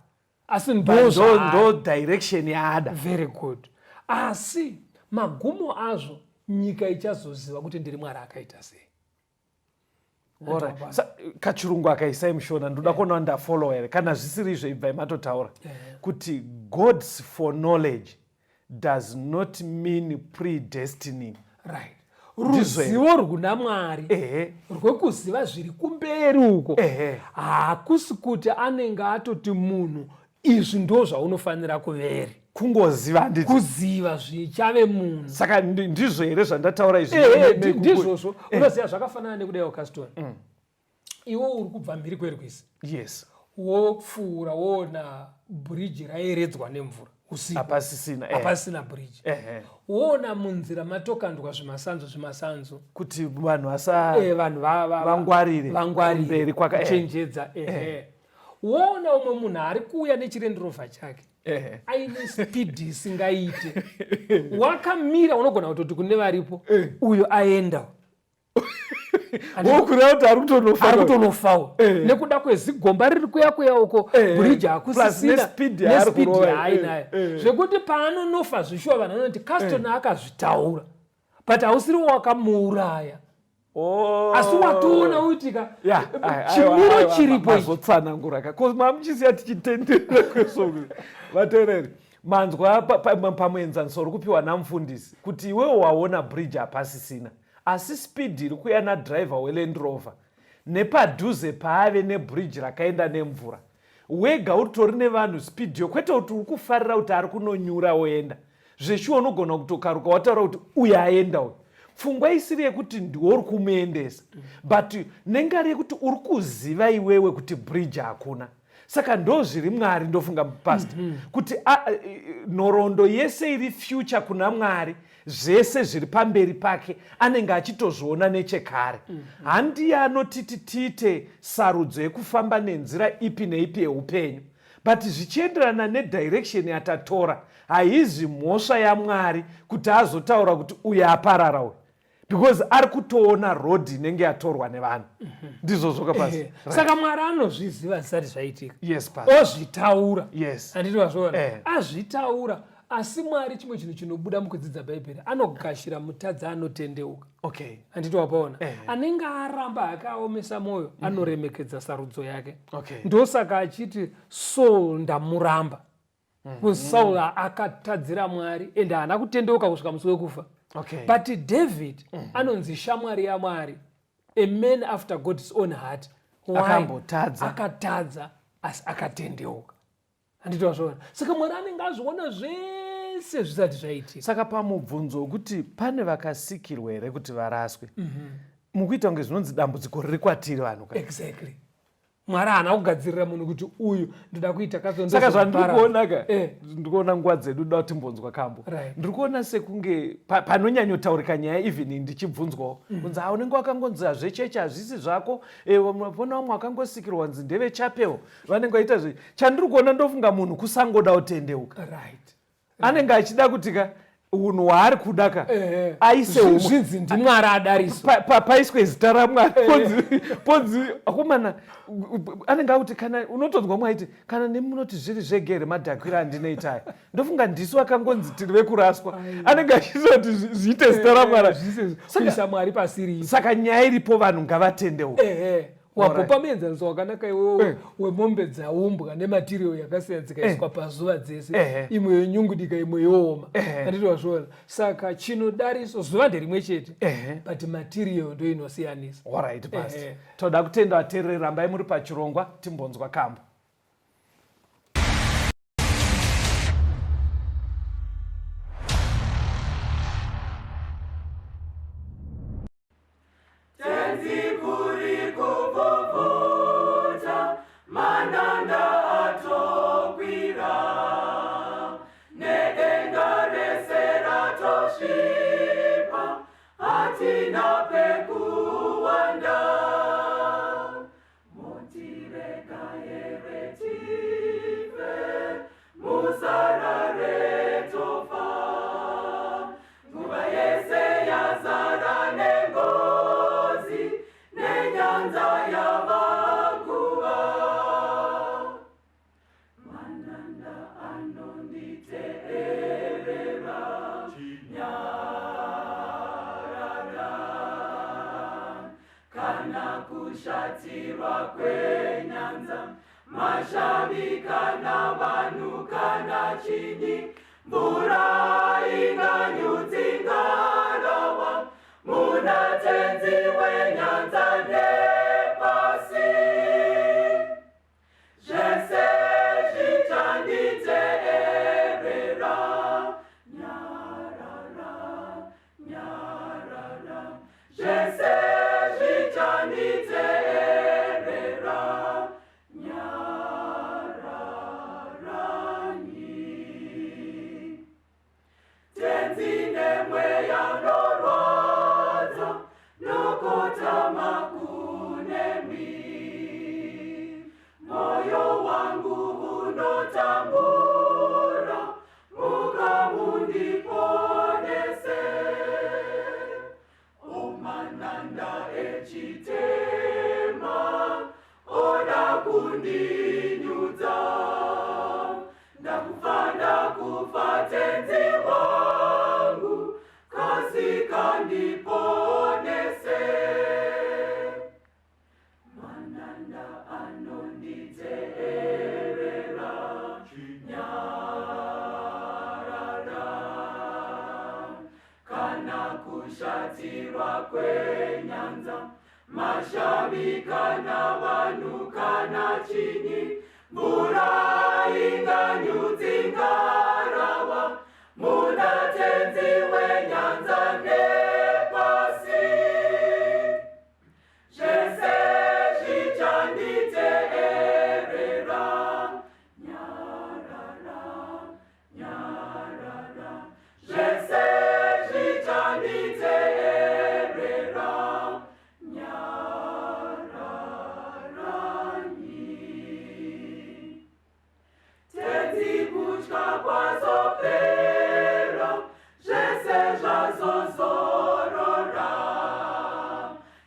asi But ndo ndo direction yaada. Very good. Asi magumo azvo, nyika ichazoziva kuti ndiri Mwari akaita sei. Alright. Kachirungu akaisai muShona, ndoda kuona kuti ndafollow here. Kana zvisiri izvo, ibvai matotaura kuti God's foreknowledge does not mean predestining. Right. Ndizvo here? Ruzivo rwuna Mwari rwekuziva zviri kumberi uko hakusi kuti anenge atoti munhu, "Izvi ndo zvaunofanira kuveri." Kungoziva, handiti? Kuziva zvichave munhu. Saka ndizvo here zvandataura izvi? Ndizvozvo. Unoziva, zvakafanana nekudaiwo, Caston, iwe uri kubva mhiri kwerwizi, wopfuura, woona bhiriji raeredzwa nemvura usiku. Hapasisina. Hapasisina bhiriji. Woona munzira matokandwa zvimasanzu zvimasanzu kuti vanhu vasa vanhu vangwarire vangwarire kumberi kuchenjedza. Ehe, woona umwe munhu ari kuuya nechiLand Rover chake aine spidi isingaite, wakamira, unogona kutoti kune varipo, "Uyo aenda." Wokureva kuti ari kutonofa. Ari kutonofawo nekuda kwezigomba riri kuya kuya uko, bhiriji Plus hakusisina, nespeed yaari nespeed kurova. yaainayo, zvekuti paanonofa zvishuwa vanhu vanoti Caston akazvitaura, but hausiri wakamuuraya, asi watoona uitika Ya, chimiro aiwa, chiripo ichi. Mazotsanangura ka, cause mamuchisiya tichitenderera kwesoko. Vateereri, manzwa pamuenzaniso uri kupiwa namufundisi kuti iwewo waona bridge hapasisina, asi speed iri kuya nadhiraivha weLand Rover nepadhuze paave nebridge rakaenda nemvura. Wega utori nevanhu speed yo, kwete kuti uri kufarira kuti ari kunonyura woenda. Zveshuwa unogona kutokaruka wataura kuti uyu aenda uyu. Pfungwa isiri yekuti ndiwe uri kumuendesa, but nengari yekuti uri kuziva iwewe kuti bridge hakuna. Saka ndo zviri Mwari, ndofunga pastor, kuti nhoroondo yese iri future kuna Mwari, zvese zviri pamberi pake anenge achitozviona nechekare. Handiye anotiti tiite sarudzo yekufamba nenzira ipi neipi yeupenyu, but zvichienderana nedirection yatatora. Haizi mhosva yaMwari kuti azotaura kuti uyu aparara uyu, because ari kutoona road inenge yatorwa nevanhu. Ndizvozvo ka, pastor? Saka Mwari anozviziva zvisati zvaitika. Yes, pastor. Ozvitaura. Yes. Handiti wazviona? Eh. Azvitaura. Asi Mwari, chimwe chinhu chinobuda mukudzidza Bhaibheri, anogashira mutadzi anotendeuka. Handiti wapaona? Eh. Anenge aramba akaomesa mwoyo, anoremekedza sarudzo yake. Ndosaka achiti Saul ndamuramba. Saul akatadzira Mwari ende haana kutendeuka kusvika musi wekufa. But David anonzi shamwari yaMwari, a man after God's own heart. Why? Akambotadza. Akatadza asi akatendeuka. Handiti wazviona? Saka Mwari anenge azviona zvese zvisati zvaitika. Saka pamubvunzo wekuti pane vakasikirwa here kuti varaswe, mukuita kunge zvinonzi dambudziko riri kwatiri vanhu ka? Exactly. Mwari haana kugadzirira munhu kuti uyu ndoda kuita. Saka zvandiri kuona ka, ndiri kuona nguva dzedu da timbonzwa kambo. Ndiri kuona sekunge panonyanyotaurika nyaya, even ndichibvunzwawo kunzi ha unenge wakangonzi hazvechechi hazvisi zvako. Vona vamwe vakangosikirwa kunzi ndevechapel, vanenge vaita zve. Chandiri kuona, ndofunga munhu kusangoda kutendeuka. Anenge achida kuti ka unhu hwaari kuda ka aise umwe. Zvinzi ndiMwari adariso. Paiswe zita raMwari, ponzi akomana anenge akuti kana unotonzwa mwaiti kana nemunoti zviri zvege here madhakwiro andinoita aya. Ndofunga ndisu akangonzi tiri vekuraswa, anenge achiita kuti zviite zita raMwari. Kuisa Mwari pasiri. Saka nyaya iripo, vanhu ngavatendeuka. Ehe, wapopa muenzaniso wakanaka iwewo wemombe dzaumbwa nematerial yakasiyana, dzikaiswa pazuva dzese, imwe yonyungudika, imwe yooma. Handiti wazviona? Saka chinodariso zuva nderimwe chete, but material ndo inosiyanisa. Alright, pastor. Toda kutenda vateereri, rambai muri pachirongwa, timbonzwa kambo. Tenzi, kuri kupfupfuta, mananda atokwira, nedenga rese ratosvipa, hatina pekuwanda. Motirega here tife, musarare tofa? Nguva yese yazara nengozi, nenyanza yavakuva. Mananda anonditeerera, nyarara. Kana kushatirwa kwenyanza, mashavi kana vanhu kana chinyi, mvura inganyudzi ngarava, muna Tenzi wenyanza nepasi, zvese zvichanditeerera. Nyarara, nyarara, zvese zvichanditeerera. Nyararanyi. Tenzi, nemweya unorwadza nokutama kunemi, moyo wangu unotambura, muka mundiponese. Omananda echitema oda kundinyudza, ndakufa, ndakufa, Tenzi wangu, kasika ndiponese. Mananda anonditeerera, nyarara. Kana kushatirwa kwenyanza, mashavi kana vanhu kana chinyi, Mvura inganyudzi ngarava muna Tenzi wenyanza nepasi. Zvese zvichanditeerera. Nyarara, nyarara. Zvese zvichanditeerera. Nyararanyi. Tenzi kutya kwazopera, zvese zvazozorora.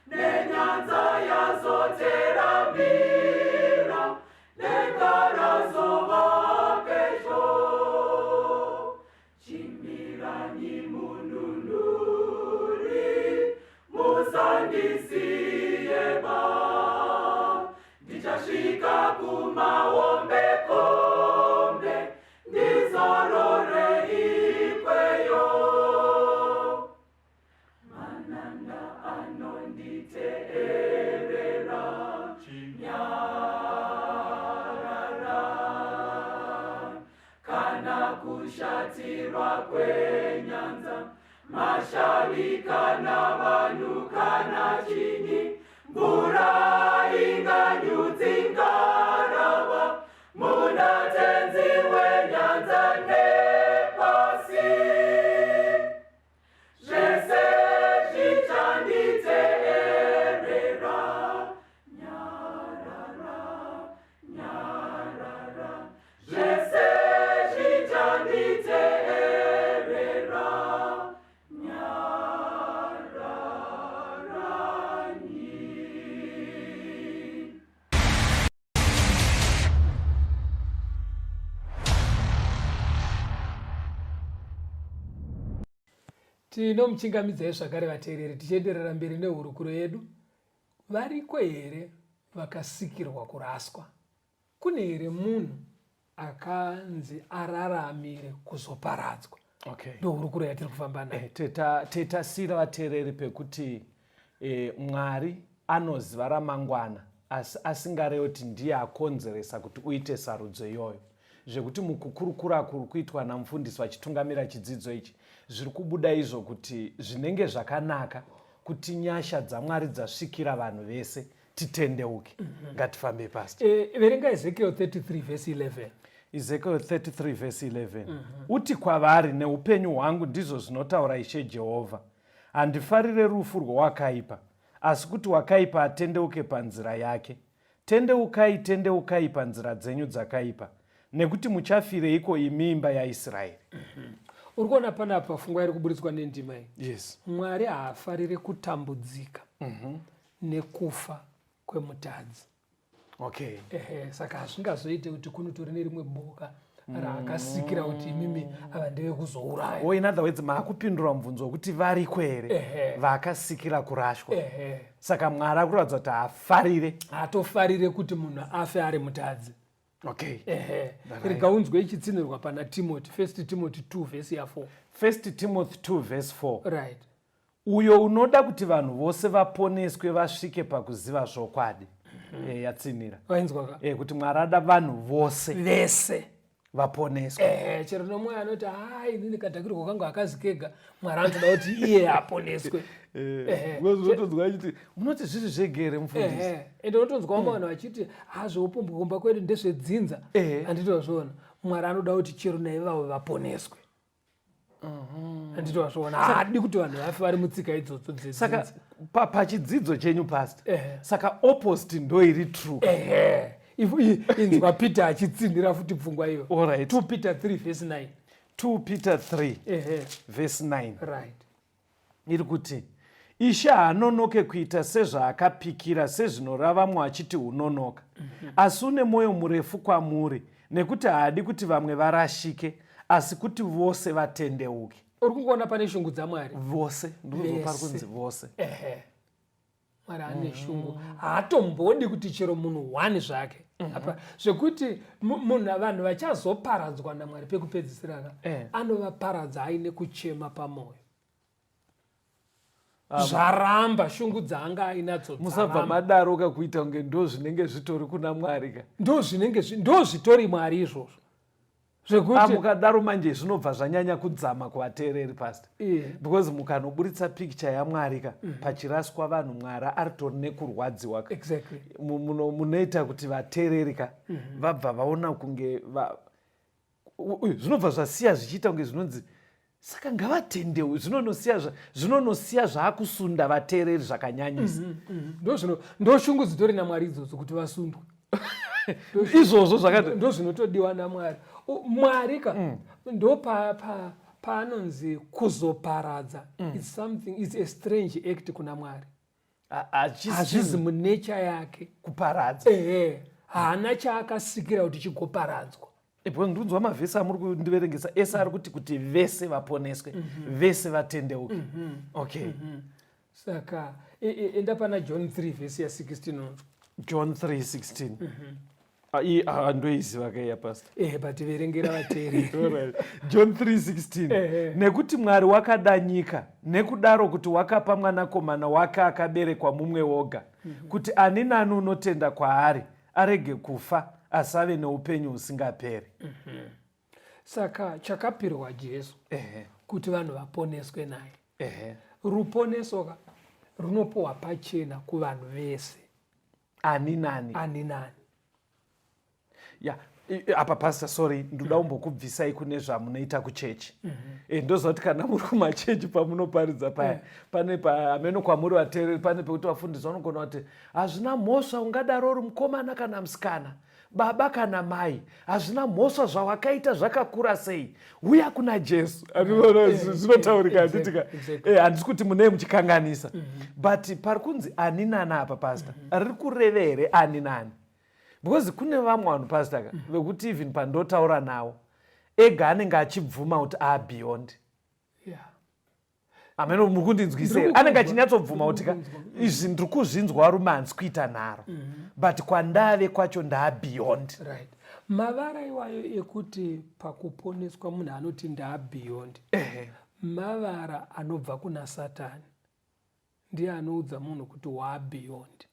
Nenyanza yazoteramira, denga razova pedyo. Chimiranyi mununuri, musandisiyeba. Ndichasvika kumahombekombe, ndizorore ikweyo. Mananda anonditeerera, nyarara. Kana kushatirwa kwenyanza, mashavi kana vanhu kana chinyi, mvura inganyudzi ngarava, muna Tenzi wenyanza nepasi. Zvese zvichanditeerera. Nyarara, nyarara. Zvese zvichanditeerera. Nyararanyi. Tinomuchingamidzai zvakare vateereri tichienderera mberi nehurukuro yedu. Variko here vakasikirwa kuraswa? Kune here munhu akanzi araramire kuzoparadzwa? Okay. Ndohurukuro yatiri kufamba nayo. Tetasiyira vateereri pekuti Mwari anoziva ramangwana asi asingarevi kuti ndiye akonzeresa kuti uite sarudzo iyoyo. Zvekuti mukukurukura kuri kuitwa namufundisi vachitungamira chidzidzo ichi zviri kubuda izvo kuti zvinenge zvakanaka kuti nyasha dzaMwari dzasvikira vanhu vese titendeuke. Ngatifambe pasi. Verenga Ezekiel 33 verse 11. Ezekiel 33 verse 11. Uti kwavari, neupenyu hwangu ndizvo zvinotaura Ishe Jehovha, handifarire rufu rwowakaipa, asi kuti wakaipa atendeuke panzira yake. Tendeukai, tendeukai panzira dzenyu dzakaipa, nekuti muchafireiko imi imba yaIsraeri? Uri kuona panapa pfungwa iri kuburitswa nendima iyi. Yes. Mwari haafarire kutambudzika nekufa kwemutadzi. Okay. Ehe, saka hazvingazoite kuti kunotori nerimwe boka raakasikira kuti imimi ava ndevekuzouraya. Oh, in other words, maakupindura mubvunzo wekuti variko here vaakasikira kurashwa. Saka Mwari akuratidza kuti haafarire. Haatofarire kuti munhu afe ari mutadzi. Okay. Ehe. Rega unzwe ichitsinhirwa pana Timothy, 1 Timothy 2 verse ya 4. 1 Timothy 2 verse 4. Right. Uyo unoda kuti vanhu vose vaponeswe vasvike pakuziva zvokwadi. Yatsinhira. Wainzwa ka? Kuti Mwari ada vanhu vose vese vaponeswe. Chero nomwe anoti hai inini kadhakirwa kangu hakazi kega, Mwari anotoda kuti iye aponeswe. Unotonzwa achiti munoti zviri zvega here mufundisi? Ende unotonzwa vamwe vanhu vachiti ha zveupombwe kumba kwedu ndezvedzinza. Handiti wazviona, Mwari anoda kuti chero naivavo vaponeswe. Handiti wazviona, haadi kuti vanhu vafe vari mutsika idzodzo dzedzinza. Saka pachidzidzo chenyu pastor, saka opposite ndo iri true. Ehe. Inzwa Peter achitsinhira futi pfungwa iyo. Alright. 2 Peter 3 verse 9. 2 Peter 3 verse 9. Right. Iri kuti Ishe haanonoke kuita sezvaakapikira, sezvinorava achiti unonoka, asi une mwoyo murefu kwamuri, nekuti haadi kuti vamwe varashike, asi kuti vose vatendeuke. Uri kungoona pane shungu dzaMwari. Vose, ndinozwa pari kunzi vose. Ehe. Mwari ane shungu, haatombodi kuti chero munhu one zvake. Apa zvekuti munhu, vanhu vachazoparadzwa naMwari pekupedzisira ka, anovaparadza aine kuchema pamwoyo. Zvaramba, shungu dzaanga ainadzo. Musabva madaro ka, kuita kunge ndo zvinenge zvitori kuna Mwari ka. Ndo zvinenge ndo zvitori Mwari izvozvo zvekuti ah, mukadaro manje zvinobva zvanyanya kudzama kuvateereri, Pastor, because mukanoburitsa picture yaMwari ka pachiraswa vanhu, Mwari aritori nekurwadziwa ka. Munoita kuti vateereri ka vabva vaona kunge zvinobva zvasiya zvichiita kunge zvinonzi saka ngavatendewe, zvinonosiya zvaakusunda vateereri zvakanyanyisa. Ndozvino ndoshungu dzitori naMwari idzodzo, kuti vasundwe. Izvozvo zvakati Ndo zvinotodiwa naMwari. Mwari ka ndo paanonzi kuzoparadza, it's something, it's a strange act kuna Mwari. Hazvizi munature yake. Kuparadza. Ehe, haana chaakasikira kuti chigoparadzwa. Because ndinzwa mavhesi amuri kundiverengesa ese ari kuti vese vaponeswe, vese vatendeuke. Okay. Saka enda pana John 3 vhesi ya16 unonzwa. John 3:16. Ah, iyi ah, ndoiziva kaiya, Pastor. Ehe, but verengera vateereri. Alright. John 3:16. Nekuti Mwari wakada nyika nekudaro kuti wakapa mwanakomana wake akaberekwa mumwe woga, kuti ani nani unotenda kwaari arege kufa asi ave neupenyu husingaperi. Saka chakapirwa Jesu kuti vanhu vaponeswe naye. Ruponeso ka runopiwa pachena kuvanhu vese. Ani nani. Ani nani. Ya, apa, Pastor, sorry, ndoda kumbokubvisai kune zvamunoita kuchechi. Ndoziva kuti kana muri kumachechi pamunoparidza paya, pane paameno kwamuri vateereri, pane pekuti vafundisi vanogona kuti hazvina mhosva ungadaro uri mukomana kana musikana, baba kana mai, hazvina mhosva zvawakaita zvakakura sei, uya kuna Jesu. Andinoona zvinotaurika, handitika? Handisi kuti munee muchikanganisa, but pari kunzi ani nani apa, Pastor, riri kureve here ani nani? Because kune vamwe vanhu, Pastor ka, vekuti even pandotaura navo ega anenge achibvuma kuti a beyond. Ameno muri kundinzwisa here? Anenge achinyatsobvuma kuti ka izvi ndiri kuzvinzwa, rume, handisi kuita nharo, but kwandave kwacho ndaa beyond. Right, mavara iwayo ekuti pakuponeswa munhu anoti ndaa beyond, mavara anobva kuna Satani. Ndiye anoudza munhu kuti waa beyond.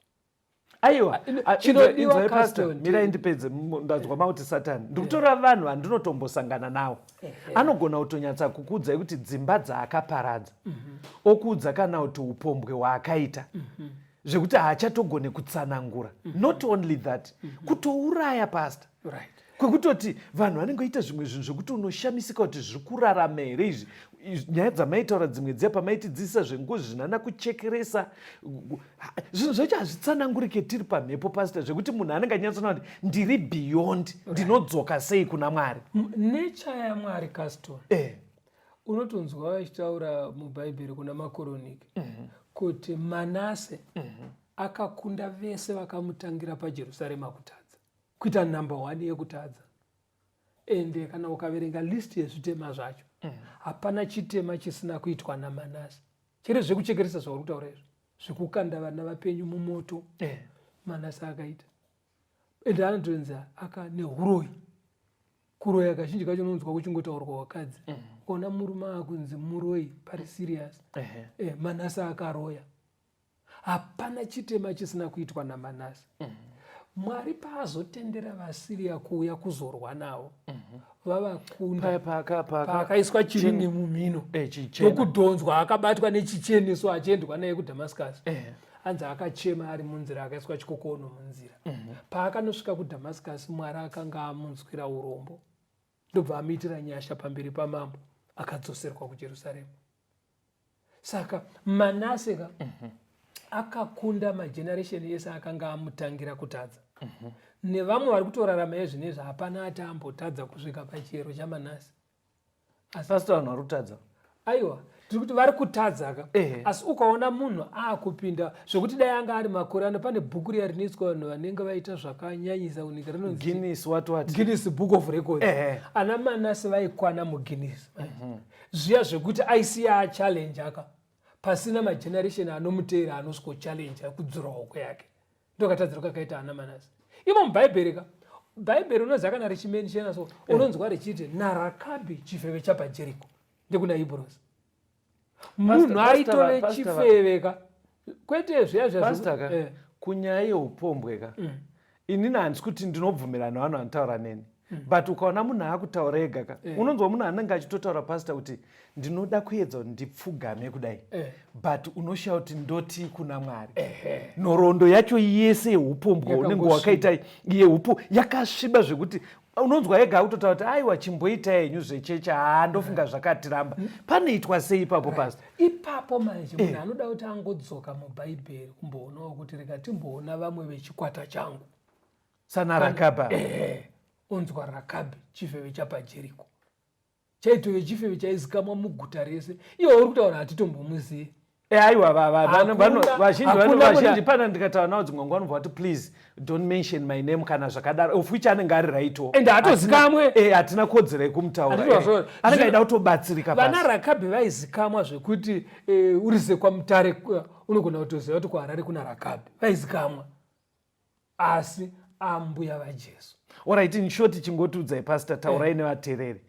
Aiwa. Chinodiwa, Inzwai, Pastor, Caston, mirai ndipedze. Ndanzwa mauti Satani. Ndikutora vanhu vandinotombosangana navo, anogona kutonyatsa kukuudzai kuti dzimba dzaakaparadza, okuudza kana kuti upombwe hwaakaita zvekuti haachatogone kutsanangura. Not only that, kutouraya, Pastor, kwekutoti vanhu vanenge vaita zvimwe zvinhu zvekuti unoshamisika kuti zviri kurarama here izvi. Nyaya dzamaitaura dzimwe dziya pamaitidzidzisa zvengozi, zvinana kuchekeresa, zvinhu zvacho hazvitsanangurike tiri pamhepo, Pastor, zvekuti munhu anenge achinyatsona kuti ndiri beyond, ndinodzoka sei kuna Mwari? Nature yaMwari, Caston, unotonzwa vachitaura muBhaibheri kuna Makoroniki kuti Manase akakunda vese vakamutangira paJerusarema kutadza, kuita number one yekutadza. Ende kana ukaverenga list yezvitema zvacho, hapana chitema chisina kuitwa naManase. Chere zvekuchekeresa zvauri kutaura izvo, zvekukanda vana vapenyu mumoto, Manase akaita. Ende anotonzi aka neuroyi, kuroya kazhinji kacho unonzwa kuchingotaurwa wakadzi. Ukaona murume akunzi muroyi, pari serious. Manase akaroya. Hapana chitema chisina kuitwa naManase. Mwari paazotendera vaSiriya kuuya kuzorwa navo, vavakunda. Paya Paakaiswa chiringi mumhino, chichena. Nokudhonzwa, akabatwa nechicheneso achiendwa naye kuDhamascus. Anzi akachema ari munzira, akaiswa chikokono munzira. Paakanosvika kuDhamascus, Mwari akanga amunzwira urombo, ndobva amuitira nyasha pamberi pamambo, akadzoserwa kuJerusarema. Saka Manase ka akakunda mageneration ese akanga amutangira kutadza. Nevamwe vari kutorarama ezvinezvi, hapana ati ambotadza kusvika pachiyero chaManase. Pastor, vanhu vari kutadza. Aiwa, tiri kuti vari kutadza ka. Asi ukaona munhu akupinda zvekuti dai anga ari makore ano, pane bhuku riya rinoiswa vanhu vanenge vaita zvakanyanyisa kunyika, rinonzi Guinness what what. Guinness Book of Records. Ana Manase vaikwana muGuinness zviya zvekuti aisiya achallenge aka pasina mageneration anomuteera anosvikochallenge kudzura hoko yake. Ndokatadziro kakaita ana Manase imo mubhaibheri ka. Bhaibheri unoziva kana richimenshena so, unonzwa richiti naRakabhi chifeve chapaJeriko, ndekuna Hebrews. Munhu aitove chifeve ka, kwete zviya zviya ka. Eh. Kunyaya yeupombwe ka, inini handisi kuti ndinobvumirana nevanhu vanotaura neni, but ukaona munhu akutaura ega ka, unonzwa munhu anenge achitotaura, pastor, kuti ndinoda kuedza kuti ndipfugame kudai, but unoshaya kuti ndoti kuna Mwari. Nhoroondo yacho yese yeupombwe unenge wakaita yeupo yakasviba zvekuti unonzwa ega akutotaura kuti aiwa, chimboita henyu zvechechi, haa, ndofunga zvakatiramba. Panoitwa sei ipapo, pastor? Ipapo manje munhu anoda kuti angodzoka mubhaibheri kumboonawo kuti rega timboona vamwe vechikwata changu. Sana Rakabha. Ehe, onzwa Rakabhi, chifeve chapaJeriko, chaitove chifeve chaizikamwa muguta rese. Iwo uri kutaura hatitombomuzivi. Eh, aiwa, vazhinji pana ndikataura navo dzimwe nguva vanobva vati, "Please don't mention my name," kana zvakadaro, of which anenge ari right. Ende hatozikamwe. Hatina kodzero yekumutaura. Anenge aida kutobatsirika. Vana Rakabhi vaizikamwa zvekuti uri sekwaMutare, unogona kutoziva kuti kuHarare kuna Rakabhi. Vaizikamwa, asi ambuya vaJesu. Alright, in short, chingotiudzai, pastor, taurai nevateereri.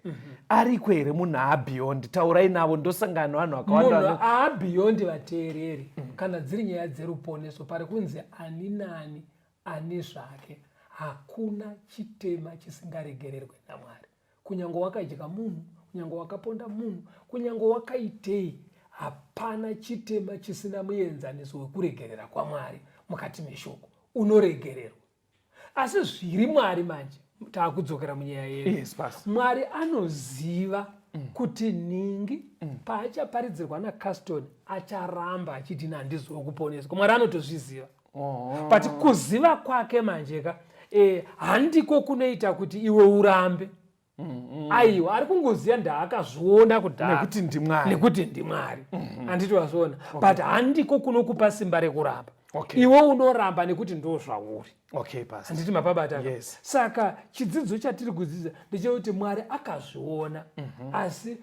Ariko here munhu aabeyond? Taurai navo, ndosangana nevanhu vakawanda. Munhu aabeyond vateereri, kana dziri nyaya dzeruponeso, pari kunzi ani nani ani zvake, hakuna chitema chisingaregererwe naMwari. Kunyange wakadya munhu, kunyange wakaponda munhu, kunyange wakaitei, hapana chitema chisina muenzaniso wekuregerera kwaMwari. Mukati meshoko unoregererwa. Asi zviri Mwari manje, taakudzokera munyaya yedu. Yes, pastor. Mwari anoziva kuti nhingi paachaparidzirwa naCaston acharamba achiti handiziwa kuponeswa. Mwari anotozviziva. But kuziva kwake manje ka, handiko kunoita kuti iwe urambe. Aiwa, ari kungoziva, ndaakazviona kudhara. Nekuti ndiMwari. Nekuti ndiMwari, handiti wazviona? But handiko kunokupa simba rekuramba. Iwe unoramba nekuti ndo zvauri. Okay, pastor. Handiti mapabata? Yes. Saka chidzidzo chatiri kudzidza ndechekuti Mwari akazviona, asi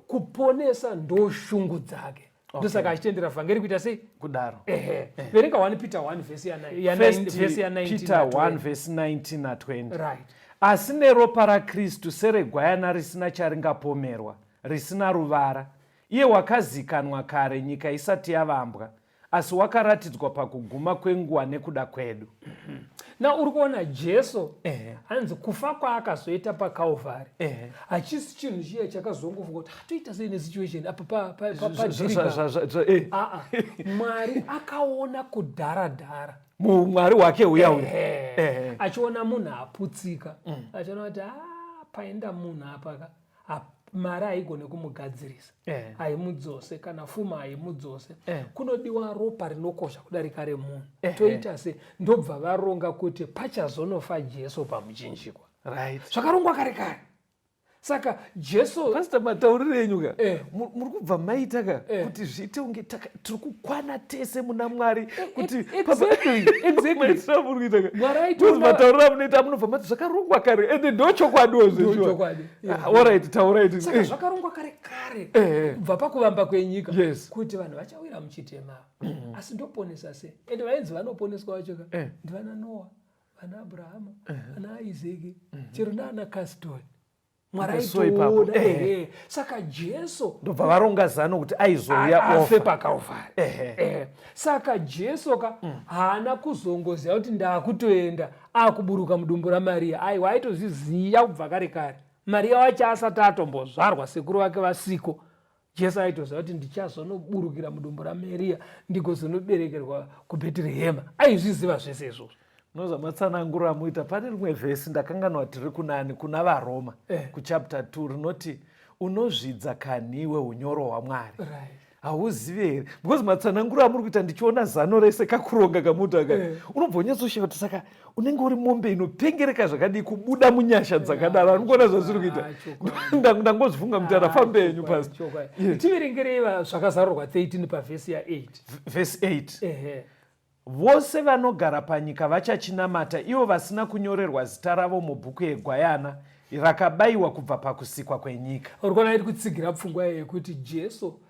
kuponesa ndo shungu dzake. Ndosaka achitendera vhangeri kuita sei? Kudaro. Ehe, verenga 1 Peter 1 vhesi ya 9 ya First 9, vhesi ya 19 Peter na 1 20. Vhesi 19 na 20. Right. Asi neropa raKristu seregwayana risina charingapomerwa, risina ruvara, iye wakazikanwa kare nyika isati yavambwa, asi wakaratidzwa pakuguma kwenguva nekuda kwedu. Na uri kuona Jesu, hanzi kufa kwaakazoita paKalvari hachisi chinhu chiya chakazongofunga kuti hatoita sei nesituation apa pajirika. Aa, Mwari akaona kudhara dhara. Mumwari hwake uya uya. Achiona munhu aputsika, achiona kuti a paenda munhu apa ka, mari haigone kumugadzirisa, haimudzose, kana fuma haimudzose. Kunodiwa ropa rinokosha kudarika remunhu. Toita se ndobva varonga kuti pachazonofa Jesu pamuchinjikwa. Zvakarongwa kare kare. Saka Jesu Pastor, matauriro enyu ka, muri kubva maita ka kuti zviite kunge tiri kukwana tese muna Mwari, kuti Exactly. Maitiro amuri kuita ka. Mwari Because matauriro amunoita, munobva mati zvakarongwa kare, ende ndochokwadiwo zveshuwa. Ndochokwadi, yeah. Alright, taurai. Saka zvakarongwa kare kare kubva pakuvamba kwenyika kuti vanhu vachawira muchitema, asi ndoponesa sei? Ende vainzi vanoponeswa vacho ka ndivana Noa, vana Abrahama, vana Isaki, chero naana Caston. Mwari So ipapo, aitoona. Ehe, saka Jesu ndobva varonga zano kuti aizouya afe ofa paKalvari. Saka Jesu ka haana kuzongoziva kuti ndaakutoenda akuburuka mudumbu raMariya. Aiwa, aitozviziva kubva kare kare. Mariya wacho asati atombozvarwa, sekuru vake vasiko, Jesu aitoziva kuti ndichazonoburukira mudumbu raMariya, ndigozonoberekerwa kuBheterehema. Aizviziva zvese izvozvo. Unoziva, matsananguro amuita, pane rimwe vhesi, ndakanganwa tiri kunani, kuna vaRoma, kuchapter 2, rinoti unozvidza kaniwe unyoro hwaMwari. Hauzivi here? Because matsananguro amuri kuita, ndichiona zano rese kakuronga kamuti aka, unobva unyatsosheva kuti saka unenge uri mombe inopengereka zvakadii kubuda munyasha dzakadaro? Ari kuona zvazviri kuita. Ah, chokwadi. Ndangozvifunga mutaura. Fambe yenyu, pastor. Chokwadi. Tiverengerei Zvakazarurwa 13 pavhesi ya8. Vhesi 8. Ehe. Vose vanogara panyika vachachinamata, ivo vasina kunyorerwa zita ravo mubhuku yegwayana rakabayiwa kubva pakusikwa kwenyika. Uri kuona, iri kutsigira pfungwa yekuti Jesu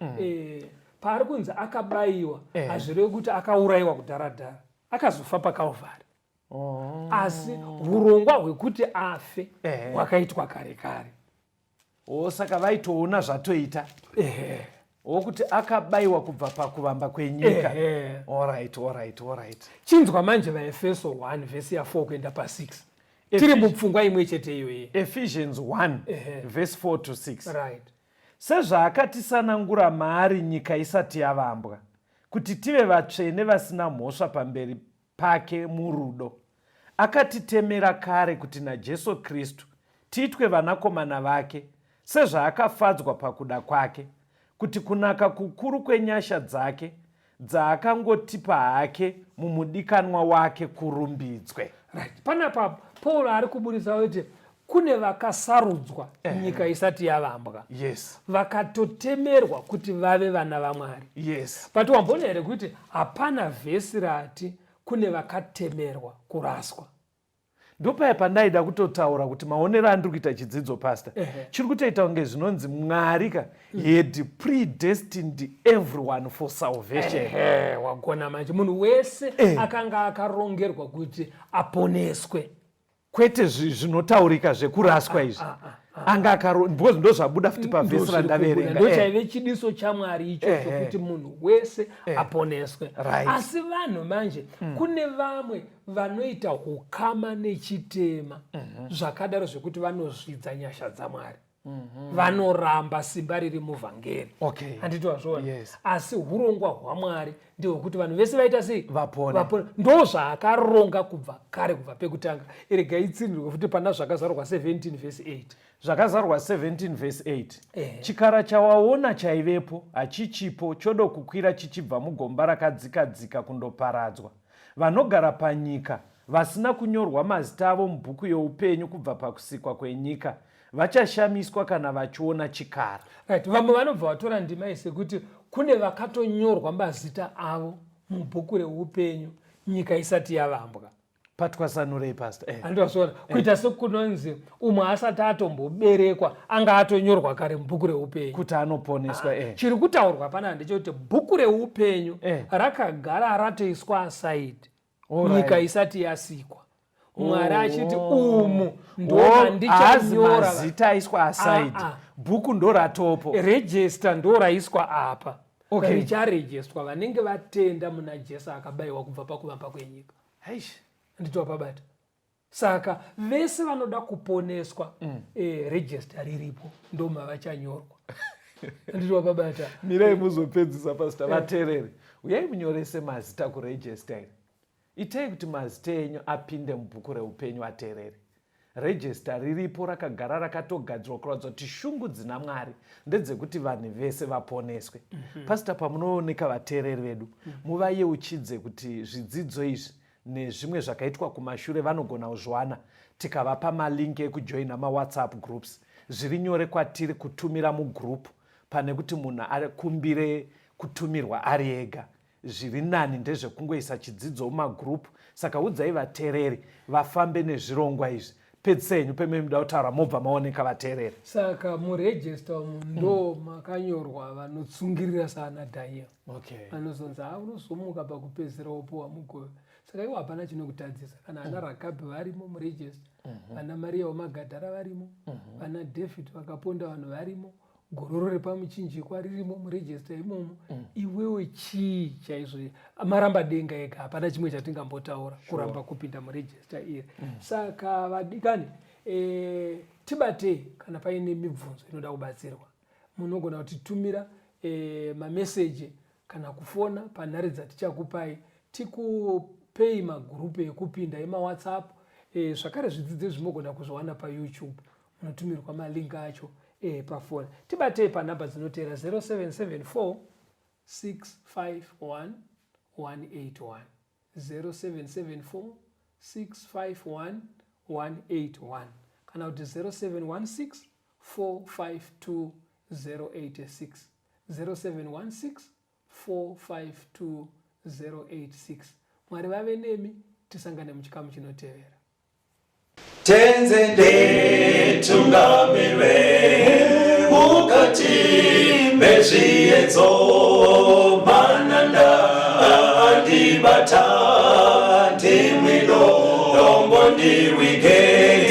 paari kunzi akabayiwa, hazvirevi kuti akaurayiwa kudharadhara. Akazofa paKalvari, asi urongwa hwekuti afe hwakaitwa kare kare. O, saka vaitoona zvatoita. Ehe. Wokuti akabayiwa kubva pakuvamba kwenyika. Ehe. Alright, alright, alright. Chinzwa manje vaEfeso 1 vhesi ya4 kuenda pa6, tiri mupfungwa imwe chete iyoyi. Ephesians 1 verse 4 to 6. Sezvaakatisanangura maari nyika isati yavambwa, kuti tive vatsvene vasina mhosva pamberi pake murudo. Akatitemera kare kuti naJesu Kristu tiitwe vanakomana vake, sezvaakafadzwa pakuda kwake, kuti kunaka kukuru kwenyasha dzake dzaakangotipa hake mumudikanwa wake kurumbidzwe. Right. Panapa Paul ari kuburitsa kuti kune vakasarudzwa nyika isati yavambwa. Vakatotemerwa kuti vave vana vaMwari. But wamboona here kuti hapana vhesi rati kune vakatemerwa kuraswa? Ndopaya pandaida kutotaura kuti maonero andiri kuita chidzidzo, Pastor, chiri kutoita kunge zvinonzi Mwari ka had predestined everyone for salvation. Ehe, wagona manje. Munhu wese akanga akarongerwa kuti aponeswe. Kwete zvinotaurika zvekuraswa izvi. Anga akaro, because ndo zvabuda futi pavhesi randaverenga. Ndo chaive chidiso chaMwari ichocho, kuti munhu wese aponeswe. Asi vanhu manje, kune vamwe vanoita ukama nechitema zvakadaro zvekuti vanozvidza nyasha dzaMwari, vanoramba simba riri muvhangeri. Handiti wazviona? Yes. Asi urongwa hwaMwari ndehwekuti vanhu vese vaita sei? Vapone. Vapone. Ndo zvaakaronga kubva kare, kubva pekutanga. Regai itsinhirwe futi pana Zvakazarurwa 17 vhesi 8. Zvakazarurwa 17 vhesi 8. Chikara chawaona chaivepo, hachichipo, chodokukwira chichibva mugomba rakadzika-dzika kundoparadzwa. Vanogara panyika, vasina kunyorwa mazita avo mubhuku youpenyu kubva pakusikwa kwenyika, vachashamiswa kana vachiona chikara. Right. Vamwe vanobva vatora ndima iyi sekuti kune vakatonyorwa mazita avo mubhuku reupenyu nyika isati yavambwa. Patwasanurei, Pastor. Handiti wazviona? Kuita sekunonzi umwe asati atomboberekwa anga atonyorwa kare mubhuku reupenyu kuti anoponeswa. Chiri kutaurwa panapa ndechekuti bhuku reupenyu rakagara ratoiswa aside nyika isati yasikwa, Mwari achiti umu ndo Oh, haazi mandichanyora. Mazita aiswa aside. Ah, ah. Bhuku ndo ratopo. Register ndo raiswa apa. Richarejestwa vanenge vatenda muna Jesu akabayiwa kubva pakuvamba kwenyika. Eish. Handiti wapabata? Saka vese vanoda kuponeswa, register riripo, ndo mavachanyorwa. Handiti wapabata? Mirai muzopedzisa, Pastor. Vateereri, uyai munyorese mazita kuregister iri. Itai kuti mazita enyu apinde mubhuku reupenyu. Vateereri, register riripo, rakagara rakatogadzirwa kuratidza kuti shungu dzina Mwari ndedzekuti vanhu vese vaponeswe. Pastor, pamunooneka vateereri vedu, muvayeuchidze kuti zvidzidzo izvi nezvimwe zvakaitwa kumashure vanogona kuzviwana tikavapa malink ekujoina maWhatsApp groups. Zviri nyore kwatiri kutumira mugroup pane kuti munhu akumbire kutumirwa ari ega. Zviri nani ndezvekungoisa chidzidzo mumagroup. Saka udzai vateereri vafambe nezvirongwa izvi. Pedzisa henyu pemene muda kutaura, mobva maoneka vateereri. Saka muregister umu ndo makanyorwa vanotsungirira saana Daniel, vanozonzi, ha, unozomuka pakupedzisira wopuwa mugove. Saka iwo hapana chinokutadzisa. Kana ana Rakabhi varimo muregister, vana Mariya wemagadhara varimo, vana David vakaponda vanhu varimo, gororo repamuchinjikwa ririmo muregister imomo. Iwewe chii chaizvo? Maramba denga ega, hapana chimwe chatingambotaura, kuramba kupinda muregister iri. Saka vadikani, tibatei kana paine mibvunzo inoda kubatsirwa. Munogona kutitumira mameseji kana kufona panhare dzatichakupai, tikupei magurupu ekupinda emaWhatsApp. Zvakare zvidzidzo zvinogona kuzviwana paYouTube, munotumirwa malink acho pafoni. Tibatei panhamba dzinotevera: 0774 651 181, 0774 651 181, kana kuti 0716 452 086, 0716 452 086. Mwari vave nemi, tisangane muchikamu chinotevera. Tenzi nditungamire mukati mezviedzo, mananda andibata, ndimwino dombo ndiwige.